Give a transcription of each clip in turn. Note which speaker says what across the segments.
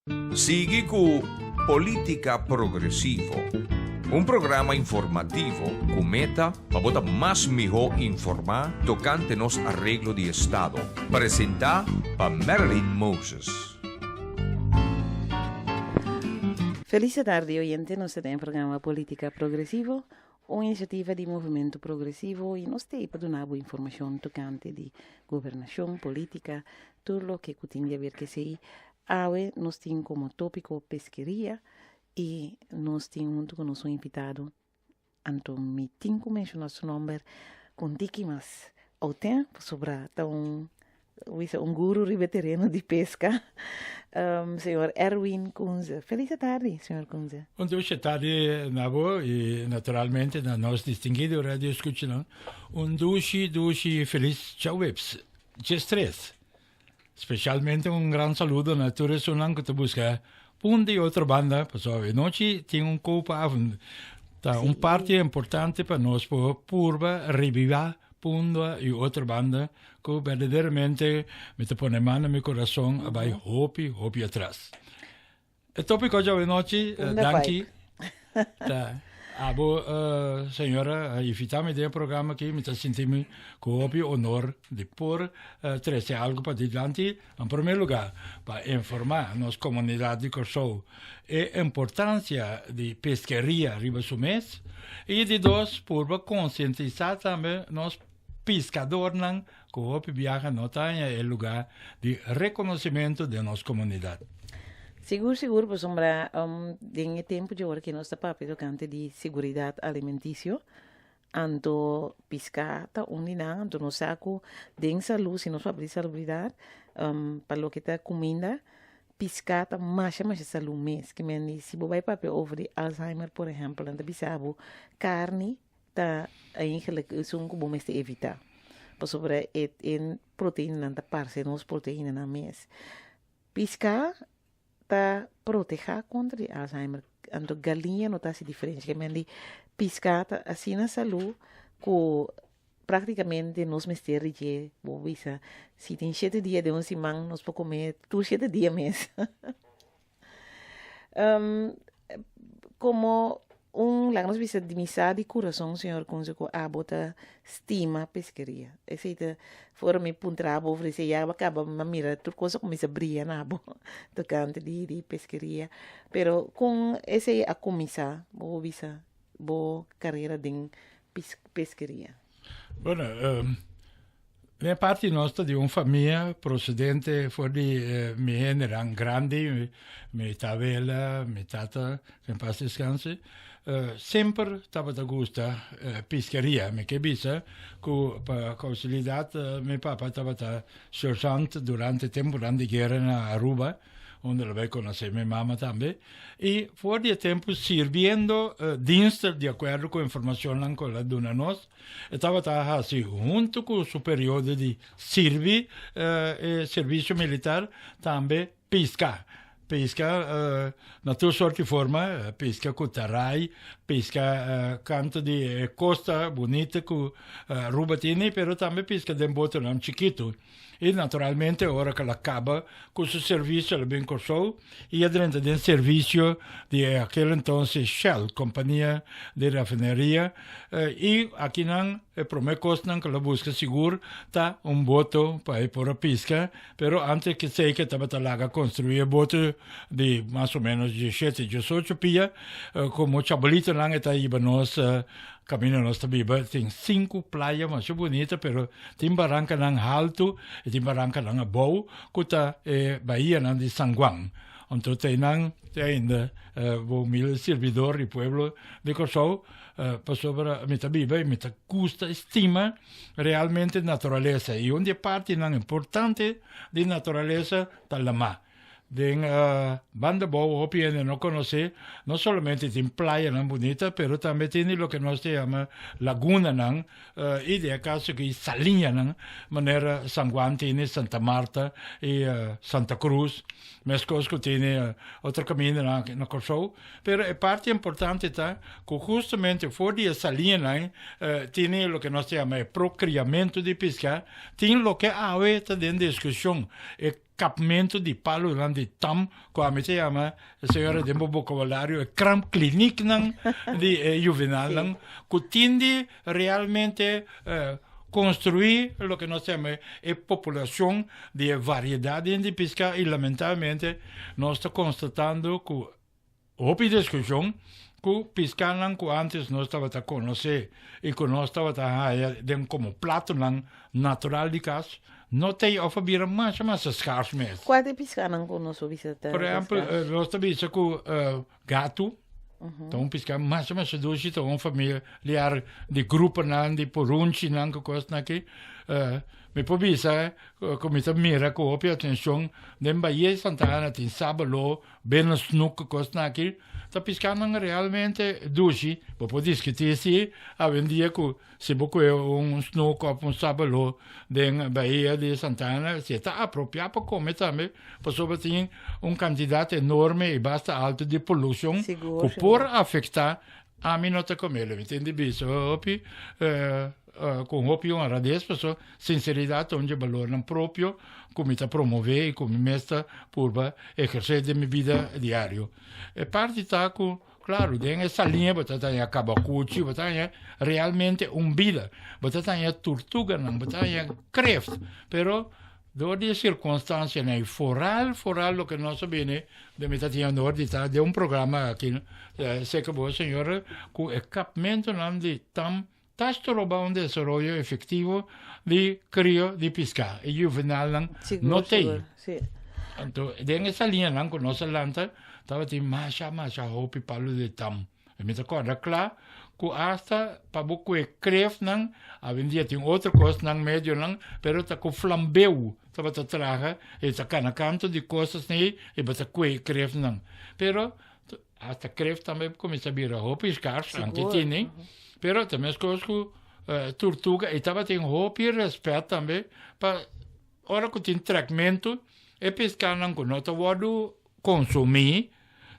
Speaker 1: Sigui ku Polítika Progresivo, un programa informativo ku meta pa bo ta mas mihó informá tokante nos areglo di estado. Presentá pa Marilyn Moses.
Speaker 2: Felis tardi oyente, nos ta den e programa Polítika Progresivo, un inisiativa di Movementu Progresivo i nos t'ei pa duna bo informashon tokante di gobernashon, polítika, tur loke ku tin di aber ku esei. Awe nos tin komo tópiko peskeria i nos tin huntu ku nos un invitado, anto mi tin ku menshoná su nòmber ku un tiki mas outen pasobra ta un bisa un guru riba e tereno di peska, señor Erwin Kunze. Felis atardi, señor Kunze.
Speaker 3: Un dushi tardi na bo i naturalmente na nos distinguido radioescuchanan. Un dushi, dushi felis djaweps, djestres. Specialmente un gran saludo na tur esunnan cu ta busca punta y otro banda, pasobra anochi tin un koopavond. Ta un parti importante pa nos por purba reviva Punda y otro banda cu berdaderamente mi ta pone man na mi corazon a bay hopi, hopi atras. E tópiko djawe nochi,
Speaker 2: Punda
Speaker 3: danki.
Speaker 2: vibe.
Speaker 3: Ta, abo, eh, señora, a invita mi den e programa aki, mi ta sinti mi ku hopi honor di por eh, trese algo pa dilanti. En primer lugar, pa informa nos komunidat di Kòrsou e importansia di peskeria riba su mes. I di dos, purba konsientisá tambe nos piskadornan ku hopi biaha no ta haña e lugá di rekonosementu den nos komunidat.
Speaker 2: Sigur sigur pasobra den e tempu dje ora ke nos ta papia tokante di seguridat alimentisio anto piská ta un di nan anto nos sa ku den salú si nos papia di salubridat pa loke ta kuminda piská ta masha masha salú mes ke men di si bo bai papia over di Alzheimer por ehèmpel nan ta bisa bo karni ta eigenlijk esun ku bo mester evitá pasobra e e proteinanan ta parse nos proteinanan mes. Piská ta protehá kontra di Alzheimer, anto galiña no ta hasi diferensia, ke men di piská ta asina salú ku práktikamente nos mester di dje, bo bisa si tin shete dia den un siman nos por kome tur shete dia mes. Komo un, laga nos bisa di misa di kurason, señor Kunze, ku abo ta stima peskeria. Esei ta for mi puntra abo over esei, ya bo a kaba mi a mira tur kos a kuminsá bria na abo tokante di di peskeria. Pero kon esei a kuminsá, bo por bisa, bo karera den peskeria?
Speaker 3: Bueno, den e parti nos ta di un famia procedente for di mi hendenan grandi, mi tabela, mi tata, que en paz descanse, semper tabata gusta piscaria. Mi ke bisa cu pa causalidad mi papa tabata sergeant durante temponan di guera na Aruba, unda lo bai conoce mi mama tambe, y for di e tempo sirbiendo dienst di acuerdo cu informacionnan cu el a duna nos, e tabata haci hunto cu su periodo di sirbi e servicio militar tambe pisca. Pisca na tur soort di forma, pisca cu tarai, pisca canto di e costa bunita cu Aruba tene, pero tambe pisca den botonan chikito. I naturalmente ora ku el a kaba ku su servisio el a bin Kòrsou i a drenta den servisio di e akel entonces Shell, kompania di rafineria, i akinan e promé kosnan ku el a buska sigur ta un boto pa e por a piska, pero antes ku esei ke tabata laga konstruí e boto di mas o ménos diesshete, diesocho pia, komo chabolitonan e ta hiba nos Kaminda nos ta biba tin sinku playa masha bunita pero tin barankanan haltu i tin barankanan abou ku ta e bahianan di San Juan. Anto te einan te ainda bo humilde sirbidor di pueblo di Kòrsou pasobra mi ta biba i mi ta gusta i stima realmente naturalesa i un di e partinan importante di naturalesa ta lamá. Den banda bou hopi hende no konosé, no solamente tin playanan bunita, pero tambe tin di loke nos ta yama lagunanan i den e kaso aki saliñanan, manera San Juan tene, Santa Marta i Santa Cruz, meskos ku tene otro kamindanan aki na Kòrsou. Pero e parti importante ta ku hustamente for di e saliñanan tene loke nos ta yama e prokriamentu di piská, tin loke awe ta den diskushon, e. kapmentu di palunan di tam ku ami ta yama señora den bo bokabulario e kraamklinieknan di e juvenalnan ku tin di realmente konstruí loke nos ta yama e populashon di e variedatnan di piská i lamentablemente nos ta konstatando ku Hopi diskushon ku piskanan ku ántes nos tabata konosé i ku nos tabata haya den komo platonan natural di kas, no t'ei òf a bira masha masha skars mes.
Speaker 2: Kua ta e piskanan ku nos por bisa ta
Speaker 3: Por ehèmpel,
Speaker 2: skars?
Speaker 3: nos ta bisa ku gatu ta un piská masha masha dushi, ta un familiar di gruponan di purunchinan ku kosnan aki. Mi por bisa ku mi ta mira ku hopi atenshon den Bahia di Santa Ana tin sábalo, Bena snoek kosnan aki ta piskanan realmente dushi. Bo por diskutí si awendia ku si bo kue un snoek òf un sabalo den Bahia di Santa Ana si e ta apropiá pa kome tambe pasobra tin un kantidat enorme i basta altu di polushon ku por afektá. Ami no ta comelo, mi tin di bisa hopi cu hopi honradez paso sinceridad ta un dje balornan propio cu mi ta promove y cu mi mes ta purba eherce den mi bida diario. E parti ta cu, claro, den e saliña bo ta taña cabacuchi, bo ta taña realmente un bida, bo ta taña turtuganan, bo ta taña kreft, pero Dor di e sirkunstansianan ei, foral foral loke nos a bini den mi ta tin honor di ta den un programa aki seka bo señora ku e kapmentunan di tam ta stroba un desaroyo efektivo di krio di piská. E juvenalnan no
Speaker 2: Sigur,
Speaker 3: t'ei.
Speaker 2: sigur, si.
Speaker 3: Anto den e saliñanan ku nos a lanta tabatin masha masha hopi palu di tam. E mi ta kòrda kla ku asta pa bo kue krefnan, awendia tin otro kosnan, medionan, pero ta ku flambeu tabata traha i ta kana kantu di kosas nei i bo ta kue e krefnan. Pero asta kref tambe kuminsá bira hopi skars, anke tini, pero ta meskos ku turtuga i tabatin hopi rèspèt tambe pa ora ku tin trekmentu e piskanan ku no ta wòrdu konsumí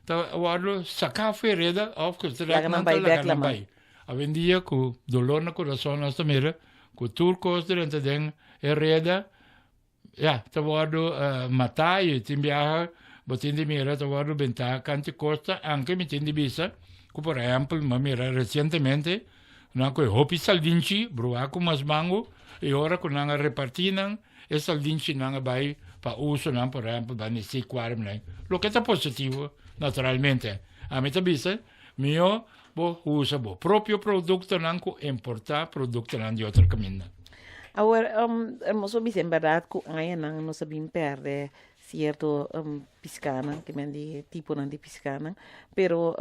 Speaker 3: ta wòrdu saká for e reda òf ku trèk
Speaker 2: Laga nan
Speaker 3: nan ta
Speaker 2: bai
Speaker 3: laga
Speaker 2: bèk
Speaker 3: nan
Speaker 2: laman.
Speaker 3: bai. Awendia ku dolor na kurason nos ta mira ku tur kos drenta den e reda ya ta wòrdu matá i tin biaha bo tin di mira ta wòrdu bentá kanti kosta anke mi tin di bisa ku por ehèmpel mi a mira resientemente nan ku e hopi saldinchi bruá ku mas mango i ora ku nan a repartí nan E saldinchinan a bai pa usonan, por ehempel, ban di seaquariumnan, loke ta positivo, naturalmente. Ami ta bisa, mihó bo usa bo propio produktonan ku importá produktonan di otro kaminda.
Speaker 2: Awor, nos por bisa en bèrdat ku añanan nos a bin pèrdè sierto piskanan, ke men di tiponan di piskanan, pero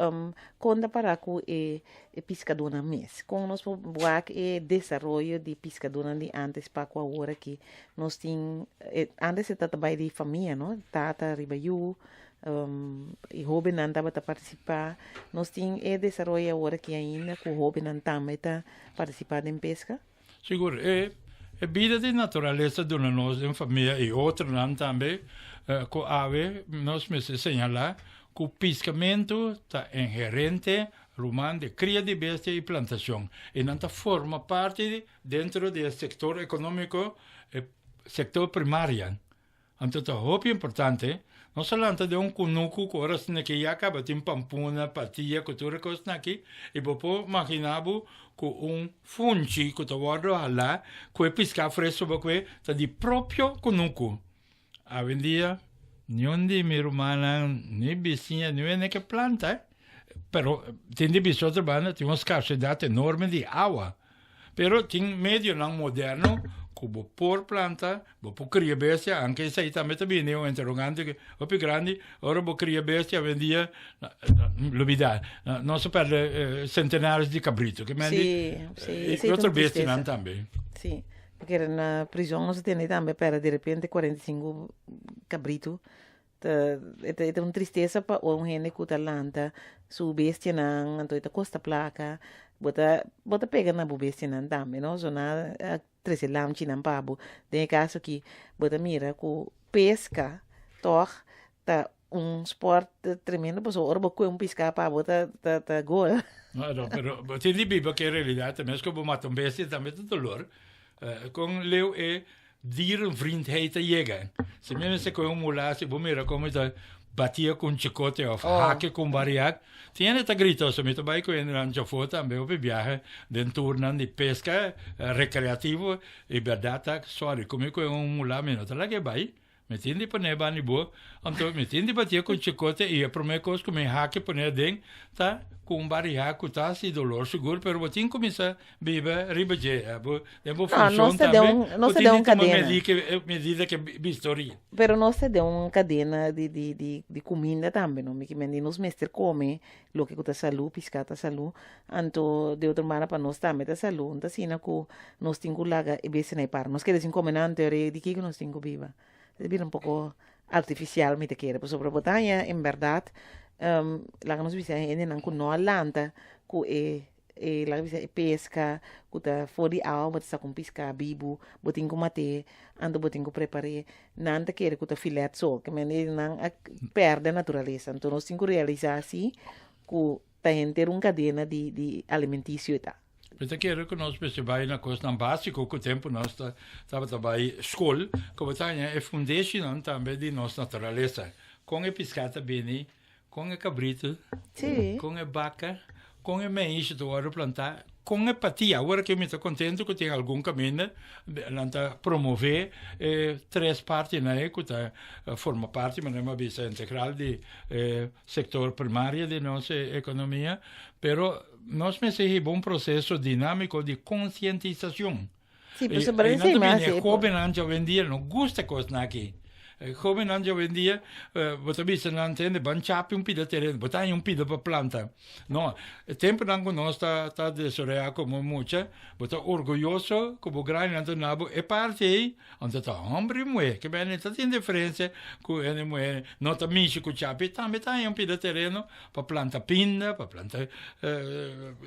Speaker 2: kon ta para ku e e piskadónan mes? Kon nos por wak e desaroyo di piskadónan di ántes pa ku awor aki? Nos tin e ántes e ta bai di famia no, tata riba yu, e hóbennan tabata partisipá. Nos tin e desaroyo awor aki ainda ku hóbennan tambe ta partisipá den peska?
Speaker 3: Sigur, e e bida di naturalesa duna nos den famia i otronan tambe ku awe nos mester señalá ku piskamentu ta inherente ruman di kria di bestia i plantashon i nan ta forma parti dentro di e sektor ekonómiko, e sektor primaria. Anto ta hopi importante, nos a lanta den un kunuku ku ora asina ke ya kaba tin pampuna, patia ku tur e kosnan aki i bo por magina bo ku un funchi ku ta wòrdu halá ku e piská fresku bo kue ta di propio kunuku. Awendia niun di mi rumannan ni bisiña ni wende ke planta pero tin di bisa otro banda tin un skarsedat enorme di awa. Pero tin medionan moderno ku bo por planta, bo por kria bestia, anke esei tambe ta bini un interrogante ku hopi grandi, ora bo kria bestia awendia lubida, nos a perde sentenares di kabrito, ke men di
Speaker 2: Sí, sí,
Speaker 3: i
Speaker 2: esei ta
Speaker 3: otro
Speaker 2: un
Speaker 3: bestianan
Speaker 2: tristesa.
Speaker 3: tambe.
Speaker 2: Sí, porque na prison nos a tende tambe perde de repente 45 kabrito. Ta e ta e ta un tristesa pa un hende ku ta lanta su bestianan, anto e ta kosta plaka. Bo ta bo ta pega na bo bestianan tambe no, so nan a trese lamchinan pa bo. Den e kaso aki bo ta mira ku peska tòg ta un spòrt tremendo pasobra ora bo kue un piská pa bo ta ta ta gol.
Speaker 3: No, no, pero bo tin di biba ku e realidat, mes ku bo mata un bestia tambe ta dolor. Kon leu e. dierenvriendheid ta yega. Si mi mester kohe un mula, si bo mira komo ta batia ku un chikote òf hake ku un bariak, tin hende ta grita, so mi ta bai ku hendenan djafó tambe hopi biahe den tournan di peska rekreativo i bèrdat ta, sòri, ku mi kohe un mula mi no ta lag'é bai. Mi tin di pone bani bo, anto mi tin di batia ku chikote i e promé kos ku mi haki pone aden ta ku un barihá ku ta hasi dolor sigur, pero bo tin kuminsá biba riba dje, bo den bo
Speaker 2: No,
Speaker 3: funshon
Speaker 2: nos ta den
Speaker 3: tambe
Speaker 2: un,
Speaker 3: bo
Speaker 2: nos ta
Speaker 3: tin
Speaker 2: den
Speaker 3: di
Speaker 2: un
Speaker 3: tuma
Speaker 2: kadena.
Speaker 3: medida ke bistoria.
Speaker 2: Pero nos ta den un kadena di di di di kuminda tambe, no? Mi ke mende nos mester kome loke ku ta salú, piská ta salú, anto di otro banda pa nos tambe ta salú. No ta asina ku nos tin ku laga e bestianan ei para. Nos keda sin kome nan anto di kiko nos tin ku biba? Ta bira un poko artifisial mi ta kere, pasobra bo ta haña en bèrdat laga nos bisa hendenan ku no a lanta ku e e laga bisa e peska ku ta for di awa bo ta saka un piská bibu, bo tin ku mat'é, anto bo tin ku prepar'é. Nan ta kere ku ta filet so, ke mende nan a pèrdè naturalesa. Anto nos tin ku realisá si ku ta henter un kadena di di alimentisio e ta.
Speaker 3: Mi ta kere ku nos mester bai na kosnan básiko ku tempu nos ta tabata bai skol, ku bo ta haña e fundeshinan tambe di nos naturalesa. Kon e piská ta bini, kon e kabritu, kon e baka, kon e meishi ta wòrdu plantá, kon e patia. Awor aki mi ta kontentu ku tin algun kaminda nan ta promové e tres partinan ei ku ta forma parti, manera mi a bisa, integral di e sektor primario di nos ekonomia. Pero nos mester hiba un proseso dinámiko di konsientisashon.
Speaker 2: Sí, pasobra
Speaker 3: E
Speaker 2: esei
Speaker 3: nan ta
Speaker 2: mi
Speaker 3: bini,
Speaker 2: hasi
Speaker 3: e
Speaker 2: e
Speaker 3: hóbennan djawendia no gusta kosnan aki. E hóbennan djawendia, bo ta bisa nan tende, ban chapi un pida tereno, bo ta haña un pida pa planta. No, e tempunan ku nos ta ta desaroyá komo mucha, bo ta orguyoso ku bo grandinan ta duna bo e parti ei, anto ta hòmber i muhé, ke bini ta tin diferensia ku hende muhé no ta mishi ku chapi, tambe ta haña un pida tereno pa planta pinda, pa planta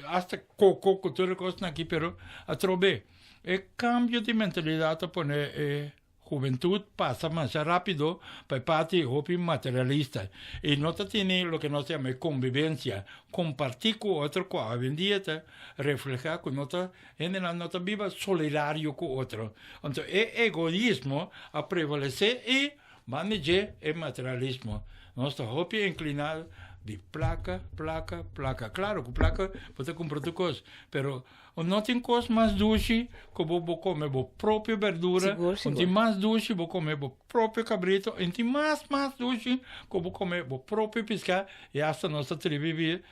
Speaker 3: hasta koko ku tur e kosnan aki, pero atrobe e kambio di mentalidat ta pone e hubentut pasa masha rápido pa e parti hopi materialista i no ta tene loke nos ta yama e kombibensia, kompartí ku otro ku awendia ta reflehá ku no ta hendenan no ta biba solidario ku otro. Anto e egoismo a prevalesé i Banda dje e materialismo, nos ta hopi inkliná di plaka, plaka, plaka. Klaro ku plaka bo ta kumpra tur kos, pero no tin kos mas dushi ku bo bo kome bo propio berdura,
Speaker 2: Sigur,
Speaker 3: no
Speaker 2: sigur.
Speaker 3: tin mas dushi bo kome bo propio kabrito, i no tin mas mas dushi ku bo kome bo propio piská, i asta nos ta tribi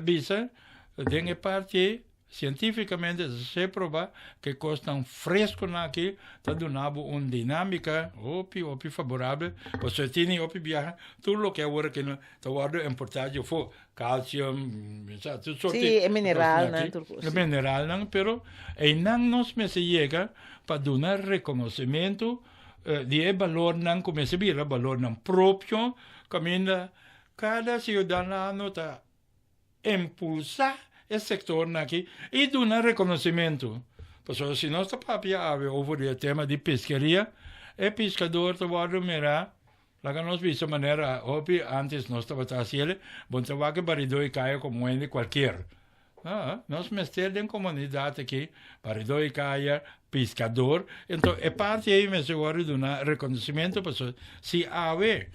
Speaker 3: bisa den e parti ei. Sientífikamente ta ser probá ku e kosnan freskonan aki ta duna bo un dinámika hopi hopi faborabel, pasobra tini hopi biaha tur loke awor aki ta wòrdu importá di afó, kalsium, sa tur sorti
Speaker 2: Sí, e
Speaker 3: kosnan
Speaker 2: mineralnan,
Speaker 3: aki,
Speaker 2: tur kos,
Speaker 3: e
Speaker 2: sí.
Speaker 3: mineralnan, pero einan nos mester yega pa duna rekonosementu di e balornan ku mester bira balornan propio kaminda kada siudadano ta Impulsá e sektornan aki i duna rekonosementu. Pasobra si nos ta papia awe over di e tema di piskeria, e piskador ta wòrdu mirá, laga nos bisa manera hopi ántes nos tabata hasi el, bo no ta wak e baridó i kaya komo hende kualkier. No, nos mester den komunidat aki baridó i kaya, piskador. Enton e parti ei mester wòrdu duna rekonosementu pasobra si awe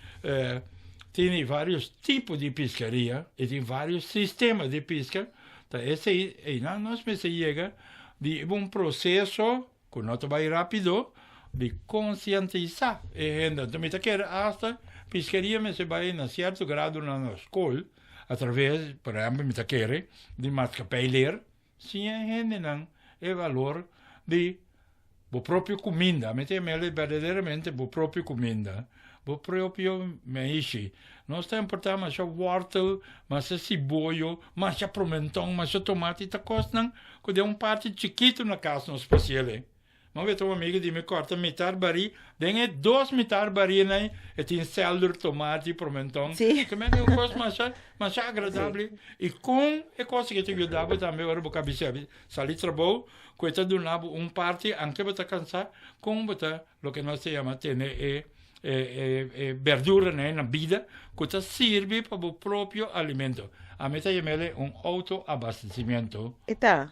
Speaker 3: tini vários tipo di piskeria i tin vários sistema di piska, ta esei einan nos mester yega di un proseso ku no ta bai rápido di konsientisá e hende. Anto mi ta kere asta piskeria mester bai na sierto grado na skol atraves, por ehèmpel mi ta kere di maatschappij leer. Siña e hendenan e valor di bo propio kuminda. Mi ta yam'el berdaderamente bo propio kuminda, bo propio meishi. Nos ta importá masha wòrtel, masha siboyo, masha promenton, masha tomati, ta kosnan ku den un parti chikitu na kas nos por hasiel ei. Ma wet un amigo di mi corta mitar barí, den e dos mitar barínan e tin selder, tomati, promenton.
Speaker 2: Sí.
Speaker 3: Ke men un kos masha, masha agradable. I kon e kos aki ta yuda bo tambe ora bo kabisa sali trabou, ku e ta duna bo un parti, anke bo ta kansa, kon bo ta loke nos ta yama tene e e e e berduranan na bida ku ta sirbi pa bo propio alimento. Ami ta yam'el un autoabastecimiento.
Speaker 2: E ta,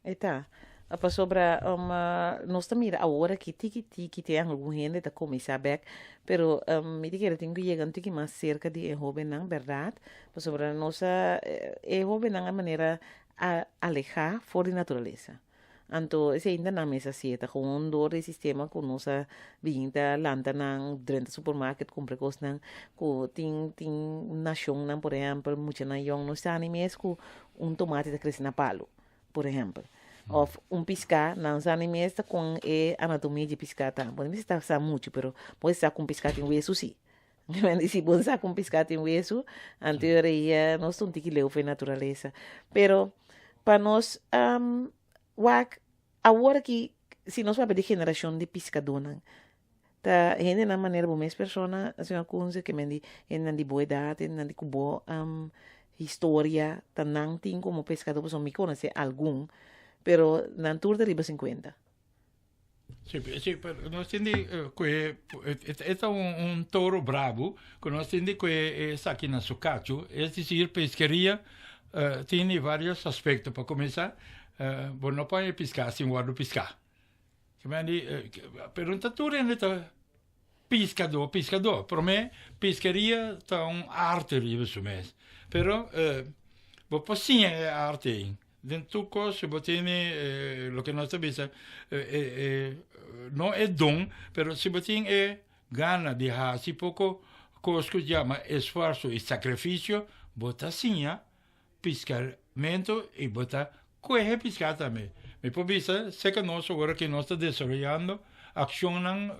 Speaker 2: E ta. Pasobra nos ta mira awor aki tiki tiki tin algun hende ta kuminsá bèk, pero mi ta kere tin ku yega un tiki mas serka di e hóbennan, bèrdat? Pasobra nos a e hóbennan a manera a alehá for di naturalesa. Anto esei ta nan mes hasié, ta gewoon dor di sistema ku nos a bin ta lanta nan drenta supermarket kumpra kosnan ku tin tin nashonnan por ehèmpel muchanan yòn no sa ni mes ku un tomati ta krese na palu. Por ehempel. Of un piská, nan sa ni mes ta kon e anatomia dje piská ta. Bo no mester ta sa muchu, pero bo sa ku un piská tin wesu si. I si bo sa ku un piská tin wesu, anto e ora ei nos ta un tiki leu for e naturalesa. Pero pa nos wak awor aki, si nos papia di generashon di piskadónan, ta hendenan manera bo mes persona, señor Kunze, ke men di hendenan di bo edat, hendenan di ku bo historia, ta nan tin komo peskadó, pasobra mi konosé algun, pero nan tur ta riba sinkuenta.
Speaker 3: Sí, sí, pero nos tin di ku e, e ta un, un toro brabu, ku nos tin di ku e esaki na su kachu, es desir peskeria tin di varios aspekto. Pa kuminsá, bo no por piská sin wòrdu piská. Pero no ta tur hende ta piskadó, piskadó. Promé, piskeria ta un arte riba su mes. Pero bo por siña e arte ei. Den tur kos si bo tene loke nos ta bisa no e don, pero si bo tin e gana di hasi poko kos ku yama esfuerso i sakrifisio, bo ta siña piskamentu i bo ta kuehe piská tambe. Mi por bisa seka nos ora ku nos ta desaroyando akshonnan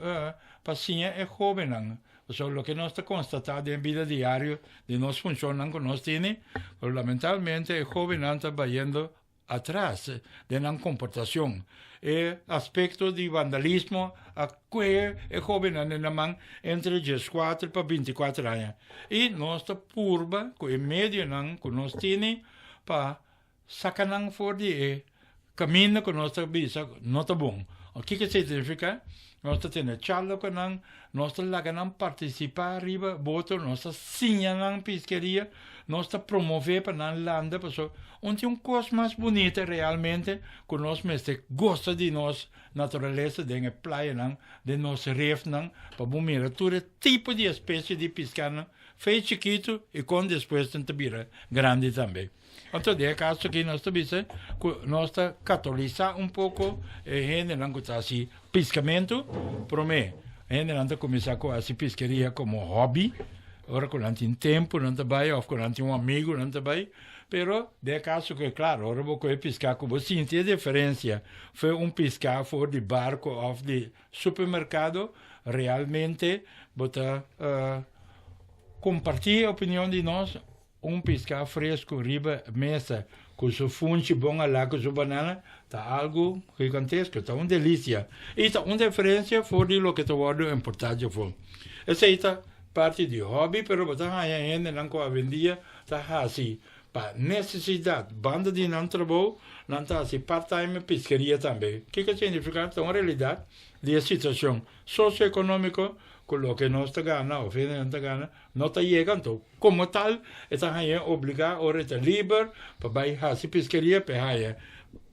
Speaker 3: pa siña e hóbennan. Pasobra loke nos ta konstatá den bida diario di nos funshonnan ku nos tene, pero lamentablemente e hóbennan ta bayendo atras den nan komportashon. E aspekto di vandalismo a kue e hóbennan den nan man entre dieskuater pa bintikuater aña. I nos ta purba ku e medionan ku nos tene pa saka nan for di e kaminda ku nos ta bisa no ta bon. Kiko esei signifiká? Nos ta tene charla ku nan, nos ta laga nan partisipá riba boto, nos ta siña nan piskeria, nos ta promové pa nan landa pasobra un tin un kos mas bunita realmente ku nos mester gosa di nos naturalesa den e playanan, den nos refnan, pa bo mira tur e tipo di espesie di piskanan, fei chikitu i kon despues nan ta bira grandi tambe. Anto den e kaso aki nos ta bisa ku nos ta katolisá un poko e hendenan ku ta hasi piskamentu. Promé, hendenan ta kuminsá ku hasi piskeria komo hòbi, ora ku nan tin tempu nan ta bai òf ku nan tin un amigu nan ta bai. Pero den e kaso ku e klaro, ora bo kohe piská ku bo sinti e diferensia for un piská for di barko òf di supermerkado, realmente bo ta kompartí e opinion di nos. Un piská fresku riba mesa ku su funchi bon alá ku su banana ta algu gigantesko, ta un delisia i ta un diferensia for di loke ta wòrdu importá djafó. Esei ta parti di hòbi pero bo ta haña hendenan ku awendia ta hasi pa nesesidat banda di nan trabou nan ta hasi part time piskeria tambe. Kiko signifiká? Ta un realidat di e situashon sosioekonómiko ku loke nos ta gana òf hendenan ta gana No ta yega anto. Komo tal e ta haña obligá ora e ta liber pa bai hasi piskeria pa e haña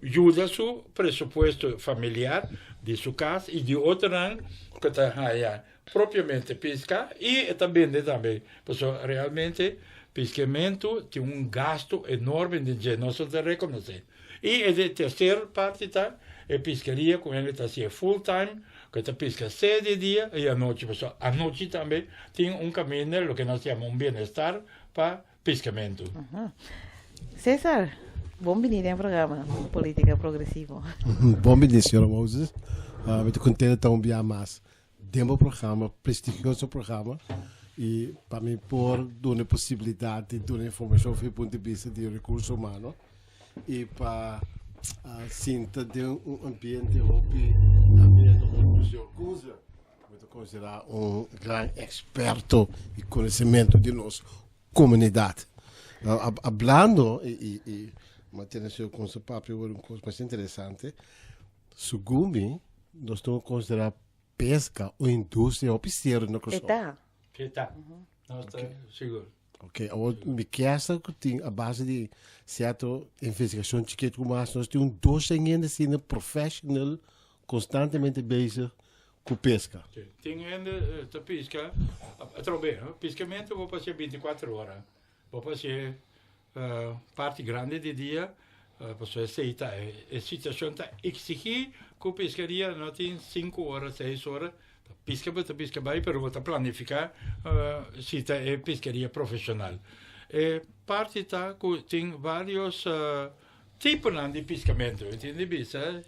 Speaker 3: yuda su presupuesto familiar di su kas i di otronan ku ta haña propiamente piska i e ta bende tambe. Pasobra realmente piskementu tin un gastu enorme den dje, nos ta rekonosé. I e di terser parti ta e piskeria ku hende ta hasié full time, ku e ta piska sea di dia i anochi, pasobra anochi tambe tin un kaminda loke nos ta yama un bienestar pa piskamentu.
Speaker 2: Cesar, bon bini den programa Politica Progresivo.
Speaker 4: Bon bini, señora Moses. Mi ta contento ta un bia mas den bo programa, prestigioso programa, y pa mi por duna e posibilidad di duna informacion for e punto di bista di recurso humano y pa sinta den un ambiente hopi ameno cu señor Kunzler, cu mi ta considera un gran experto y conocimento di nos comunidad. Hablando y y mantene señor Kunzler papia un cos mas interesante, Segun mi, nos tin ku konsiderá peska un industria hopi serio na
Speaker 2: Kòrsou. E ta.
Speaker 3: E ta. Nos ta sigur.
Speaker 4: Ok, awor mi kier sa ku tin a base di sierto investigashon chikitu ku mas nos tin un 200 hende asina professional konstantemente bezig ku peska.
Speaker 3: Si, tin hende ta piska atrobe, no? Piskamentu bo por hasié bintikuater ora, bo por hasié parti grandi di dia, pasobra esei ta e situashon ta eksigí ku piskaria no tin sinku ora, seis ora, Ta piska bo ta piska bai pero bo ta planifiká si ta e piskeria profeshonal. E parti ta ku tin vários tiponan di piskamentu. Mi tin di bisa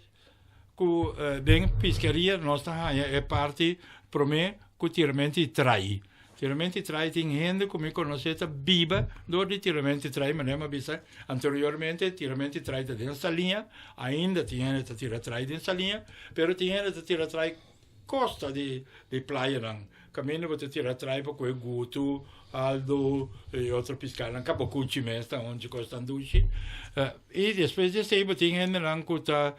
Speaker 3: ku den piskeria nos ta haña e parti promé ku tiramentu di trai. Tiramentu di trai tin hende ku mi konosé ta biba dor di tiramentu di trai manera mi a bisa anteriormente tiramentu di trai ta den saliña ainda tin hende ta tira trai den saliña pero tin hende ta tira trai Costa di di playanan caminda bo ta tira trai pa coge gutu, aldo y otro piscanan, cabacuchi mes ta un dje cos tan dushi. Y despues di esey bo tin hendenan cu ta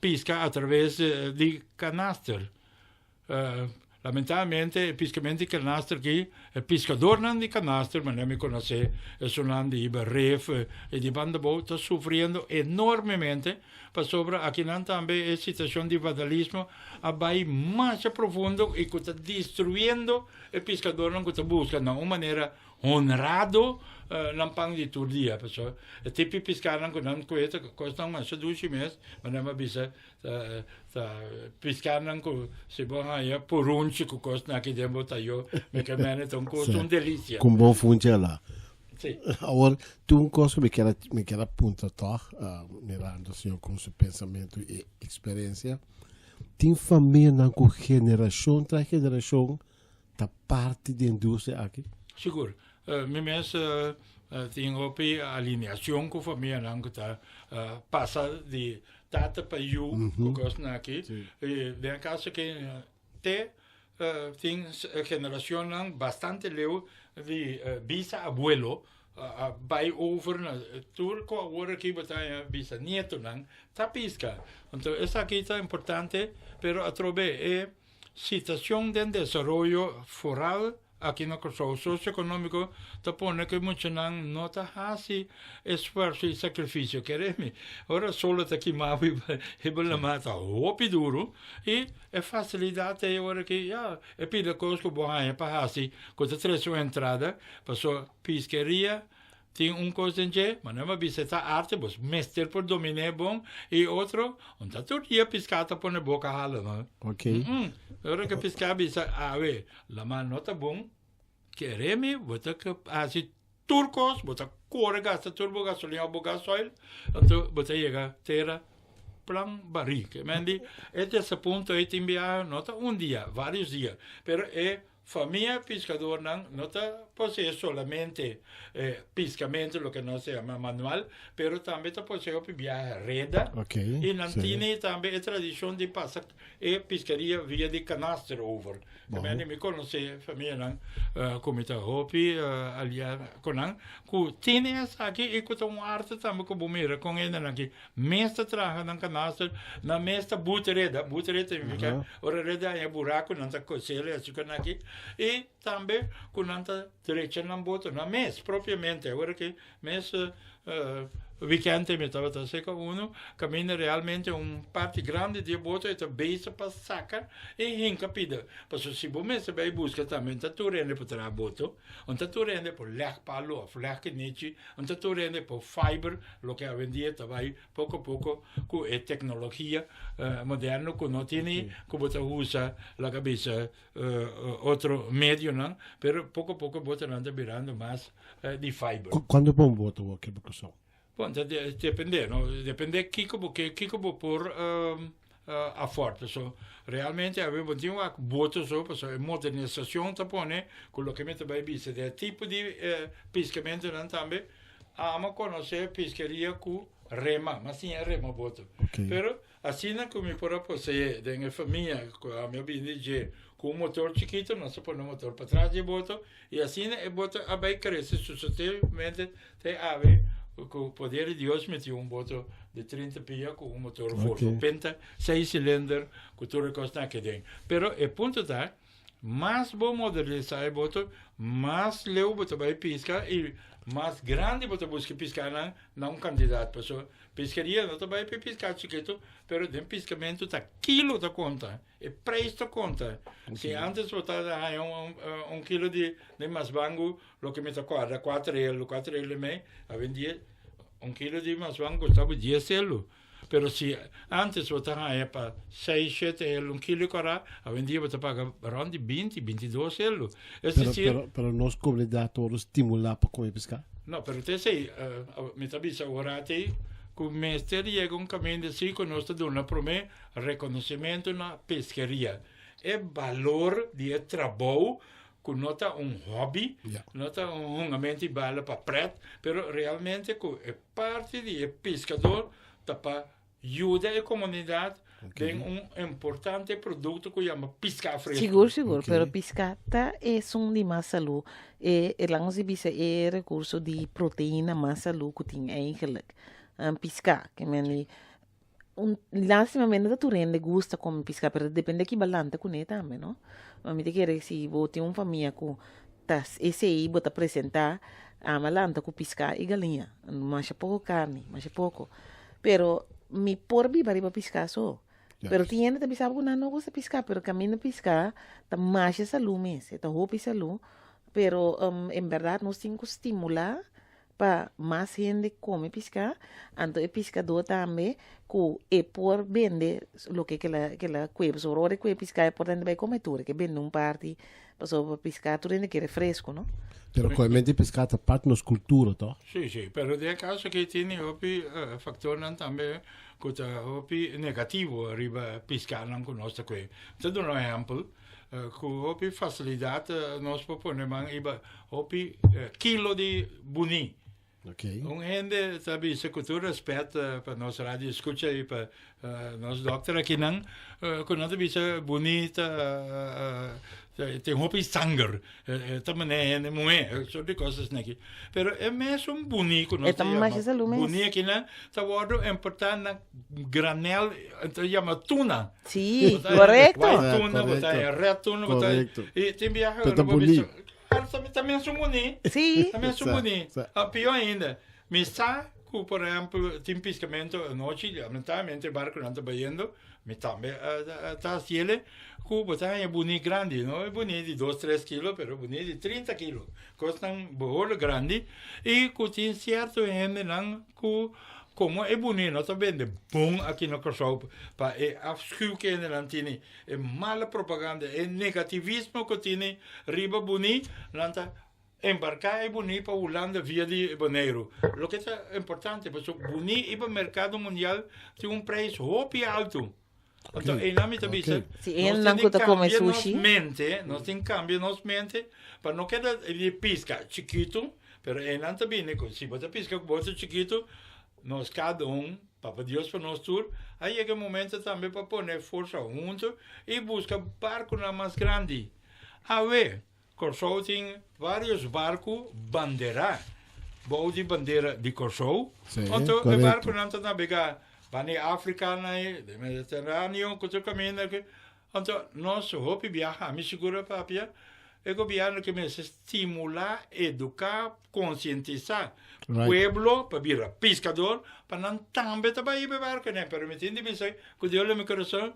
Speaker 3: pisca a traves di canaster. Lamentablemente e piscamento di canaster aki, e piscadornan di canaster manera mi conoce esunnan di Iba Rif y di Bandabou ta sufriendo enormemente Pasobra akinan tambe e situacion di vandalismo a bay masha profundo y cu ta destruyendo e piscadornan cu ta busca na un manera honrado nan pan di tur dia. Pasobra e tipo di piscanan cu nan coge ta cosnan masha dushi mes, manera mi a bisa ta ta piscanan cu si bo haya purunchi cu cosnan aki den bo tayo, mi ke mene ta un cos, un delicia.
Speaker 4: Cu un bon funchi ala.
Speaker 3: Sí.
Speaker 4: Awor, tin un kos ku mi kier a, mi kier a puntra tòg, mirando señor kon su pensamentu i eksperensia. Tin famianan ku generashon tras generashon ta parti di e industria aki?
Speaker 3: Sigur. Mi mes tin hopi alineashon ku famianan ku ta pasa di tata pa yu ku kosnan aki. I den e kaso aki te tin generacionnan bastante leu di bisa abuelo a bai over na tur cu awor aki bo ta haña bisa nietonan ta pisca. Anto esaki ta importante pero atrobe e situacion den desaroyo foral Aki na Kòrsou sosioekonómiko ta pone ku e muchanan no ta hasi esfuerso i sakrifisio. Kere mi, ora solo ta kima bo i bo lamá ta hopi duru i e fasilidat ta ei ora ki ya e pida kos ku bo haña pa hasi ku ta trese un entrada pasobra piskeria Tin un kos den dje, ma nan a bisa e ta arte, bos mester por dominé bon, i otro, un ta tur dia piská ta pone boka hala, no.
Speaker 4: Ok.
Speaker 3: Mm-mm. Ora ku piská bisa, awe, laman no ta bon, kere mi, bo ta hasi tur kos, bo ta kore gasta tur bo gasolina òf bo gasoil, anto bo ta yega tera plan barí. Ke men di, e desapunto ei tin biaha no ta un dia, vários dia, pero e Famia piskadornan no ta posee solamente e piskamentu, loke nos ta yama manual, pero tambe ta posee hopi biaha reda. I nan tini tambe e tradishon di pasa e piskaria via di kanaster over. Kemende mi konosé famianan ku mi ta hopi aliá ku nan ku tini esaki i ku ta un arte tambe ku bo mira kon hendenan aki Mes ta traha nan kanaster, nan mes ta buta reda, buta reda significa ora reda haña buraku nan ta kosel e asukar nan aki, i tambe ku nan ta drecha nan boto nan mes propiamente, ora ki mes wikente mi tabata seka unu kaminda realmente un parti grandi di e boto e ta bezig pa saka i hinka pida, pasobra si bo mester bai buska tambe ta tur hende por traha boto, ta tur hende por lèg palu òf lèg kinichi. Anto tur hende por fiber, loke awendia ta bai poko poko ku e teknologia moderno ku no tini ku bo ta usa laga bisa otro medionan, pero poko poko botonan ta birando mas di fiber.
Speaker 4: Kuantu pa un boto bo ke bo kusó?
Speaker 3: Bon, ta depende, no? Depende kiko bo ke, kiko bo por afford. Paso realmente awe bo tin wak boto so, paso e modernisacion ta pone ku loke mi ta bai bisa den e tipo di piskamentunan tambe, amo konosé piskeria ku rema, mas siña rema boto. Pero asina ku mi por a poseé den e famia ku ami a bini di dje ku un motor chikito, nos a pone motor patras di e boto i asina e boto a bai krese sucesivamente Te awe ku poder di Dios mi tin un boto di 30 pia ku un motor Volvo Penta, seis silinder ku tur e kosnan aki den. Pero e punto ta. Mas bo modernisá e boto, mas leu bo ta bai piska i mas grandi bo ta buska piskanan na un kantidat. Pasobra piskeria no ta bai pa e piská chikitu, pero den piskamentu ta kilo ta konta, e preis ta konta. Si ántes bo ta haña un kilo di masbangu, loke mi ta kòrda, kuater elo, kuater elo i mei, awendia un kilo di masbangu kosta bo dies elo. Pero si antes bo ta haña pa seis, shete elo un kilo kora, awendia bo ta paga rond di binti, bintidos elo. Es
Speaker 4: Pero,
Speaker 3: decir,
Speaker 4: pero, pero nos comunidad ta worde stimula pa come pisca?
Speaker 3: No, pero te esey, mi ta bisa ora atey cu mester yega un caminda si cu nos ta duna prome reconocimento na pesqueria. E balor di e trabou cu no ta un hobby, no ta un hungamento di bala pa pret, pero realmente cu e Parti di e piskador ta pa yuda e komunidat den un importante produkto ku yama piská fresku.
Speaker 2: Sigur, sigur, pero piská ta esun di mas salú. E e laga nos di bisa e rekurso di proteina mas salú ku tin eigenlik. Piská, ke men di un lastimamente no ta tur hende gusta kome piská, pero ta depende ki balanta kuné tambe, no. Mi ta kere si bo tin un famia ku ta esei bo ta presentá, ama lanta ku piská i galiña, masha poko karni, masha poko. Pero mi por biba riba piská so. Pero tin hende ta bisa bo ku nan no gusta piská, pero kaminda piská ta masha salú mes, e ta hopi salú, pero en bèrdat nos tin ku stimulá pa mas hende come pisca, anto e piscador tambe cu e por bende loke ke la ke la cue, pasobra ora e cue pisca e por ta bay come tur, e ke bende un parti pasobra pisca tur hende kere fresco no.
Speaker 4: Pero coemente pisca ta parti nos cultura toch?
Speaker 3: Si, si, pero den e caso aki tin hopi factornan tambe cu ta hopi negativo riba piscanan cu nos ta cue. Mi ta duna un ehempel, Cu hopi facilidad nos por pone man riba hopi kilo di buni. Un hende ta bisa cu tur respet pa nos radio escucha y pa nos dokter akinan, cu nan ta bisa buni ta tin hopi sanger, ta mane hende muhe, soort di cosas aki. Pero e mesun buni cu nos ta yama buni akinan ta wordo importa na granel, ta yama tuna.
Speaker 2: Sí, correcto.
Speaker 3: White tuna, bo ta red tuna, bo ta y tin biaha
Speaker 4: Pero ta boni.
Speaker 3: Claro, también, también son boni.
Speaker 2: Sí.
Speaker 3: También son boni. Ah, pior ainda. Mi sa ku, por ejemplo, tin piscamento anochi, lamentablemente barco nan ta bayendo, mi tambe ta haciele, ku bo ta haña boni grandi, no e boni di dos, tres kilo, pero boni di 30 kilo. Cosnan behoorlijk grandi. Y ku tin cierto hendenan Ku komo e buni no ta bende bon aki na Kòrsou pa e afschuw ku hendenan tini, e mala propaganda, e negativismo ku tini riba buni, nan ta embarká e buni pa Hulanda via di Boneiru. Loke ta importante pasobra buni riba merkado mundial tin un preis hopi altu. Anto einan mi ta bisa,
Speaker 2: Si
Speaker 3: nos
Speaker 2: hendenan
Speaker 3: tin
Speaker 2: ku
Speaker 3: di
Speaker 2: ta kome
Speaker 3: kambia nos
Speaker 2: sushi.
Speaker 3: mente, nos tin kambia nos mente pa no keda di piska chikitu, pero einan ta bini ku si bo ta piska ku boto chikitu, nos kada un, Papa Dios pa nos tur, a yega e momento tambe pa pone forsa huntu i buska barkunan mas grandi. Awe, Kòrsou tin vários barku banderá bou di bandera di Kòrsou. Anto e barkunan ta nabegá bani Afrika na e den Mediteráneo ku tur kaminda ku. Anto nos hopi biaha, ami sigur a papia, e gobièrnu ke mester stimulá, eduká, konsientisá pueblo pa bira piskador pa nan tambe ta bai riba e barkunan. Pero mi tin di bisa ku Dios lo mi kurason,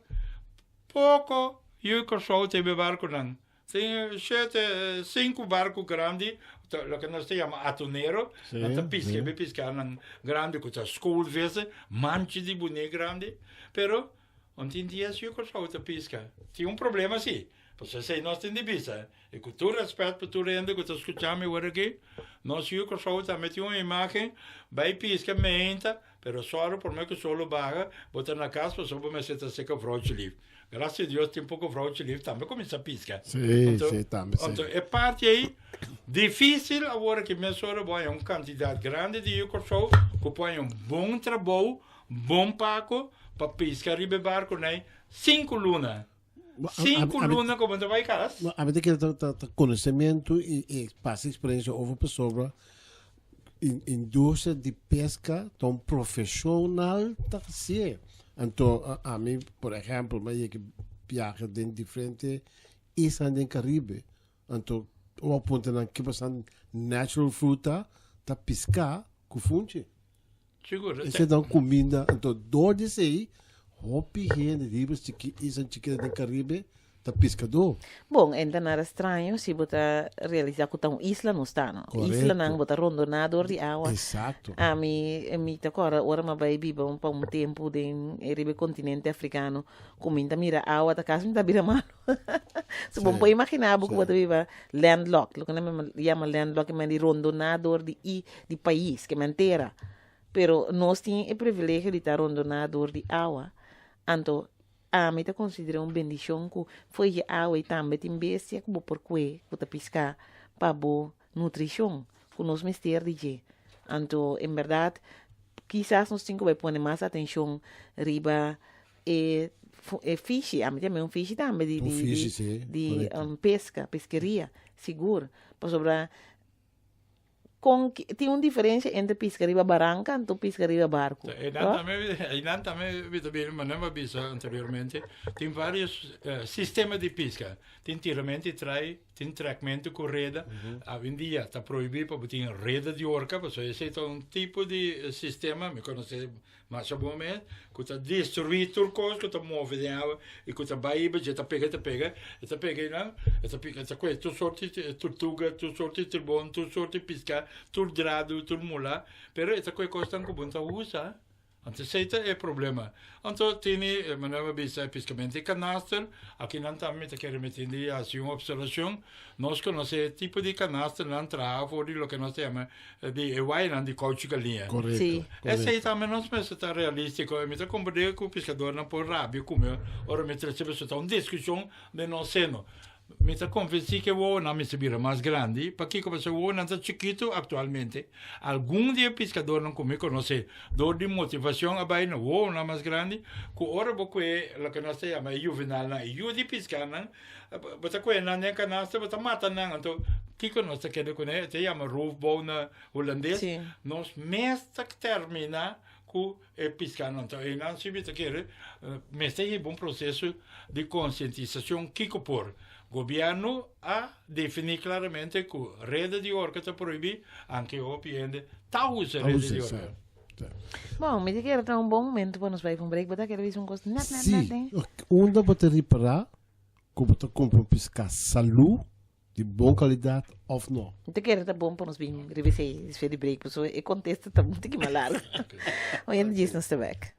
Speaker 3: poko yu Kòrsou ta riba e barkunan. Tin shete, sinku barku grandi, loke nos ta yama atunero, nan ta piska, e piskanan grandi ku ta skoolvissen, manchi di buné grandi, pero un tin dies yu Kòrsou ta piska. Tin un problema si, pasobra esei nos tin di bisa, i ku tur rèspèt pa tur hende ku ta skucha mi wor aki, nos yu Kòrsou tambe tin un imágen, bai piska meinta, Pero sòru promé ku sol lo baha, bo ta na kas pasobra bo mester ta seka vrouwtje lief. Gracia Dios tin poko vrouwtje lief tambe kuminsá piska.
Speaker 4: Sí, sí, tambe sí.
Speaker 3: Anto e parti ei difísil awor aki mesora bo haña un kantidat grandi di yu Kòrsou ku por haña un bon trabou, bon pako pa piska riba e barkunan ei sinku luna. Sinku luna ku bo ta bai kas.
Speaker 4: Ami ta kere ta konosementu i pasa eksperensia over pasobra industria di peska ta un profeshonal ta hasié. Anto ami por ehèmpel mi a yega biaha den diferente. isla den Caribe. Anto, un punto nan ki pasan natural fruta ta pisca ku funchi.
Speaker 3: Sigur.
Speaker 4: Esei ta un kuminda. Anto dor di esei hopi hende di riba chiki isla chikito den Caribe ta piskadó.
Speaker 2: Bon, en ta nada straño si bo ta realisá ku ta un isla nos ta, no?
Speaker 4: Korekto.
Speaker 2: Islanan bo ta rondoná dor di awa.
Speaker 4: Eksakto.
Speaker 2: Ami, mi ta kòrda ora mi a bai biba un pa un tempu den riba e kontinente afrikano, ku mi ta mira awa ta kasi mi ta bira malu. So bo por imaginá bo ku bo ta biba landlocked, loke nan yama landlocked, ke men di rondoná dor di i di pais, ke men tera. Pero nos tin e privilegio di ta rondoná dor di awa, anto ami ta konsider'é un bendishon ku fo'i dje awa i tambe tin bestia ku bo por kue ku ta piská pa bo nutrishon, ku nos mester di dje. Anto en bèrdat kisas nos tin ku bai pone mas atenshon riba e e fishi, ami ta yam'é un fishi tambe di
Speaker 4: Un
Speaker 2: di
Speaker 4: fishi,
Speaker 2: di
Speaker 4: sí,
Speaker 2: di
Speaker 4: korekto.
Speaker 2: peska, peskeria, sigur. Pasobra Con tin un diferencia entre pisca riba baranca anto pisca riba barco.
Speaker 3: Einan tambe, einan tambe mi ta bini, manera mi a bisa anteriormente, tin varios sistema di pisca. Tin tiramento di trai, tin trekmento cu reda. Awendia ta prohibi pa bo tin reda di orca, pasobra esey ta un tipo di sistema, mi conoce Masha bon mes, ku ta destruí tur kos ku ta move den awa i ku ta bai riba dje, ta pega, ta pega, e ta pega einan, e ta pika, e ta kohe tur sorti turtuga, tur sorti tribon, tur sorti piská, tur dradu, tur mula, pero e ta kohe kosnan ku bo no ta usa. Anto esei ta e problema. Anto tini, manera mi a bisa, e piskamentu di kanaster, akinan tambe mi ta kere meti di hasi un opservashon, nos konosé e tipo di kanasternan traha for di loke nos ta yama di e wayanan di kouchi galiña.
Speaker 4: Korekto.
Speaker 2: Sí.
Speaker 3: Esei tambe nos mester ta realístiko i mi ta komprendé ku piskadornan por rabia ku mi ora mi trese pasobra ta un diskushon den nos seno. Mi ta konvensí ku e wowonan mester bira mas grandi. Pakiko? Pasobra e wowonan ta chikitu aktualmente. Algun di e piskadornan ku mi konosé dor di motivashon a bai na wowonan mas grandi ku ora bo kue loke nos ta yama e juvenalnan, e yu di piskanan, Bo ta kohe nan den kanasta, bo ta mata nan. Anto, kiko nos ta keda kuné? E ta yama roofbouw na hulandes.
Speaker 2: Sí.
Speaker 3: Nos mes ta terminá ku e piskanan. Anto, einan si mi ta kere, mester hiba un proseso di konsientisashon kiko por. Gobièrnu a definí klaramente ku reda di orka ta prohibí, anke hopi hende ta usa
Speaker 4: Ta
Speaker 3: reda
Speaker 4: usa,
Speaker 3: di
Speaker 4: sí.
Speaker 3: orka.
Speaker 2: Bon, mi ta kere ta un bon momento pa nos bai pa un break. Bo ta kere bisa un kos net, net, net,
Speaker 4: Sí,
Speaker 2: eh?
Speaker 4: unda bo ta ripará Ku bo ta kumpra un piská salú, di bon kalidat òf no?
Speaker 2: Mi ta kere ta bon pa nos bin riba esei despues di break, pasobra e kontesta ta un tiki mas largu. Oye, djis nos ta bèk.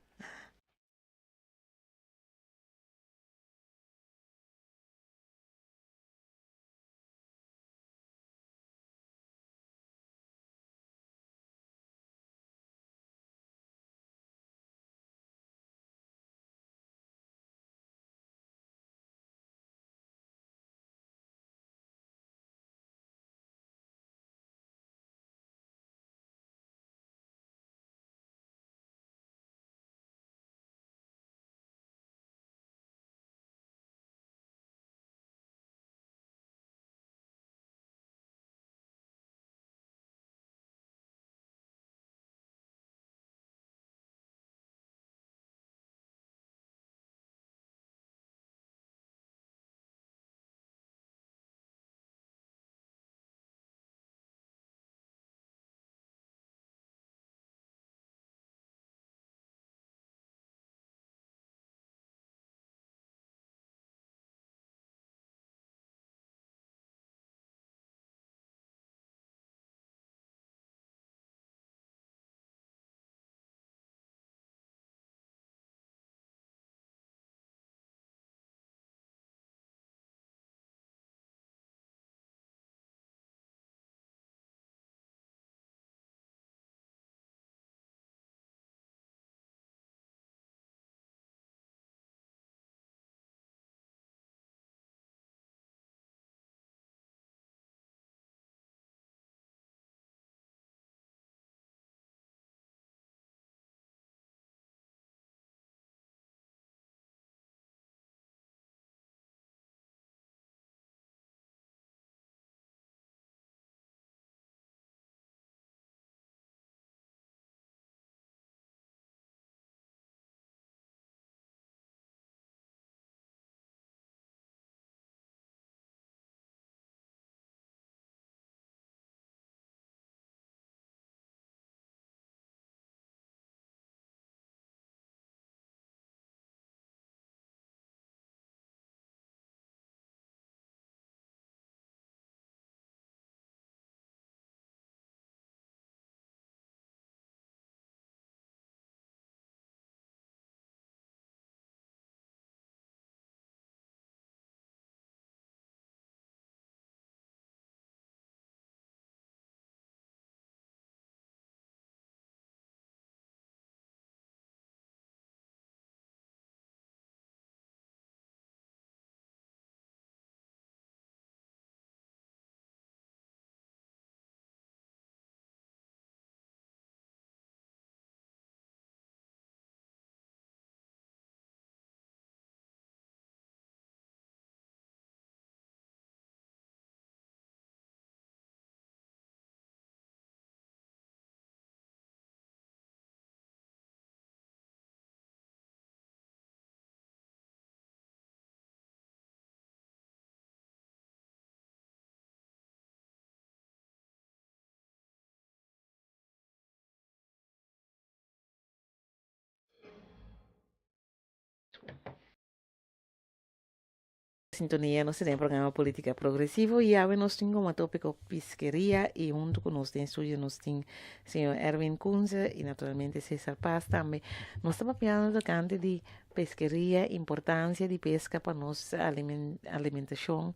Speaker 2: Sintonia nos den programa Politica Progresivo y awe nos tin como tópico pisqueria y hunto cu nos den studio nos tin señor Erwin Kunze y naturalmente Cesar Paz tambe. Nos ta papiando tocante di pesqueria, importancia di pesca pa nos alimentacion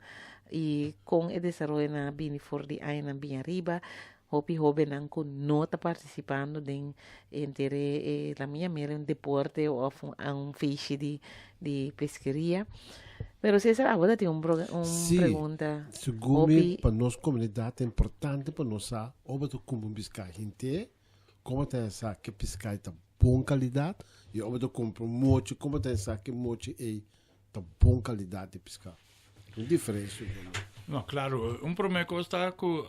Speaker 2: y con e desaroyonan a bini for di añanan bin ariba. Hopi hobennan cu no ta participando den henter e la mia mera un deporte of un feestje di di pesqueria. Pero Cesar abo ta tin un un
Speaker 4: Sí,
Speaker 2: pregunta
Speaker 4: segun mi
Speaker 2: hopi.
Speaker 4: pa nos comunidad ta importante pa nos sa ora ta cumpra un pisca henter, como ta sa ke pisca ta bon calidad y ora ta cumpra un mochi como ta sa ke mochi ey ta bon calidad di pisca. Un diferencia.
Speaker 3: No, claro, un prome cos ta cu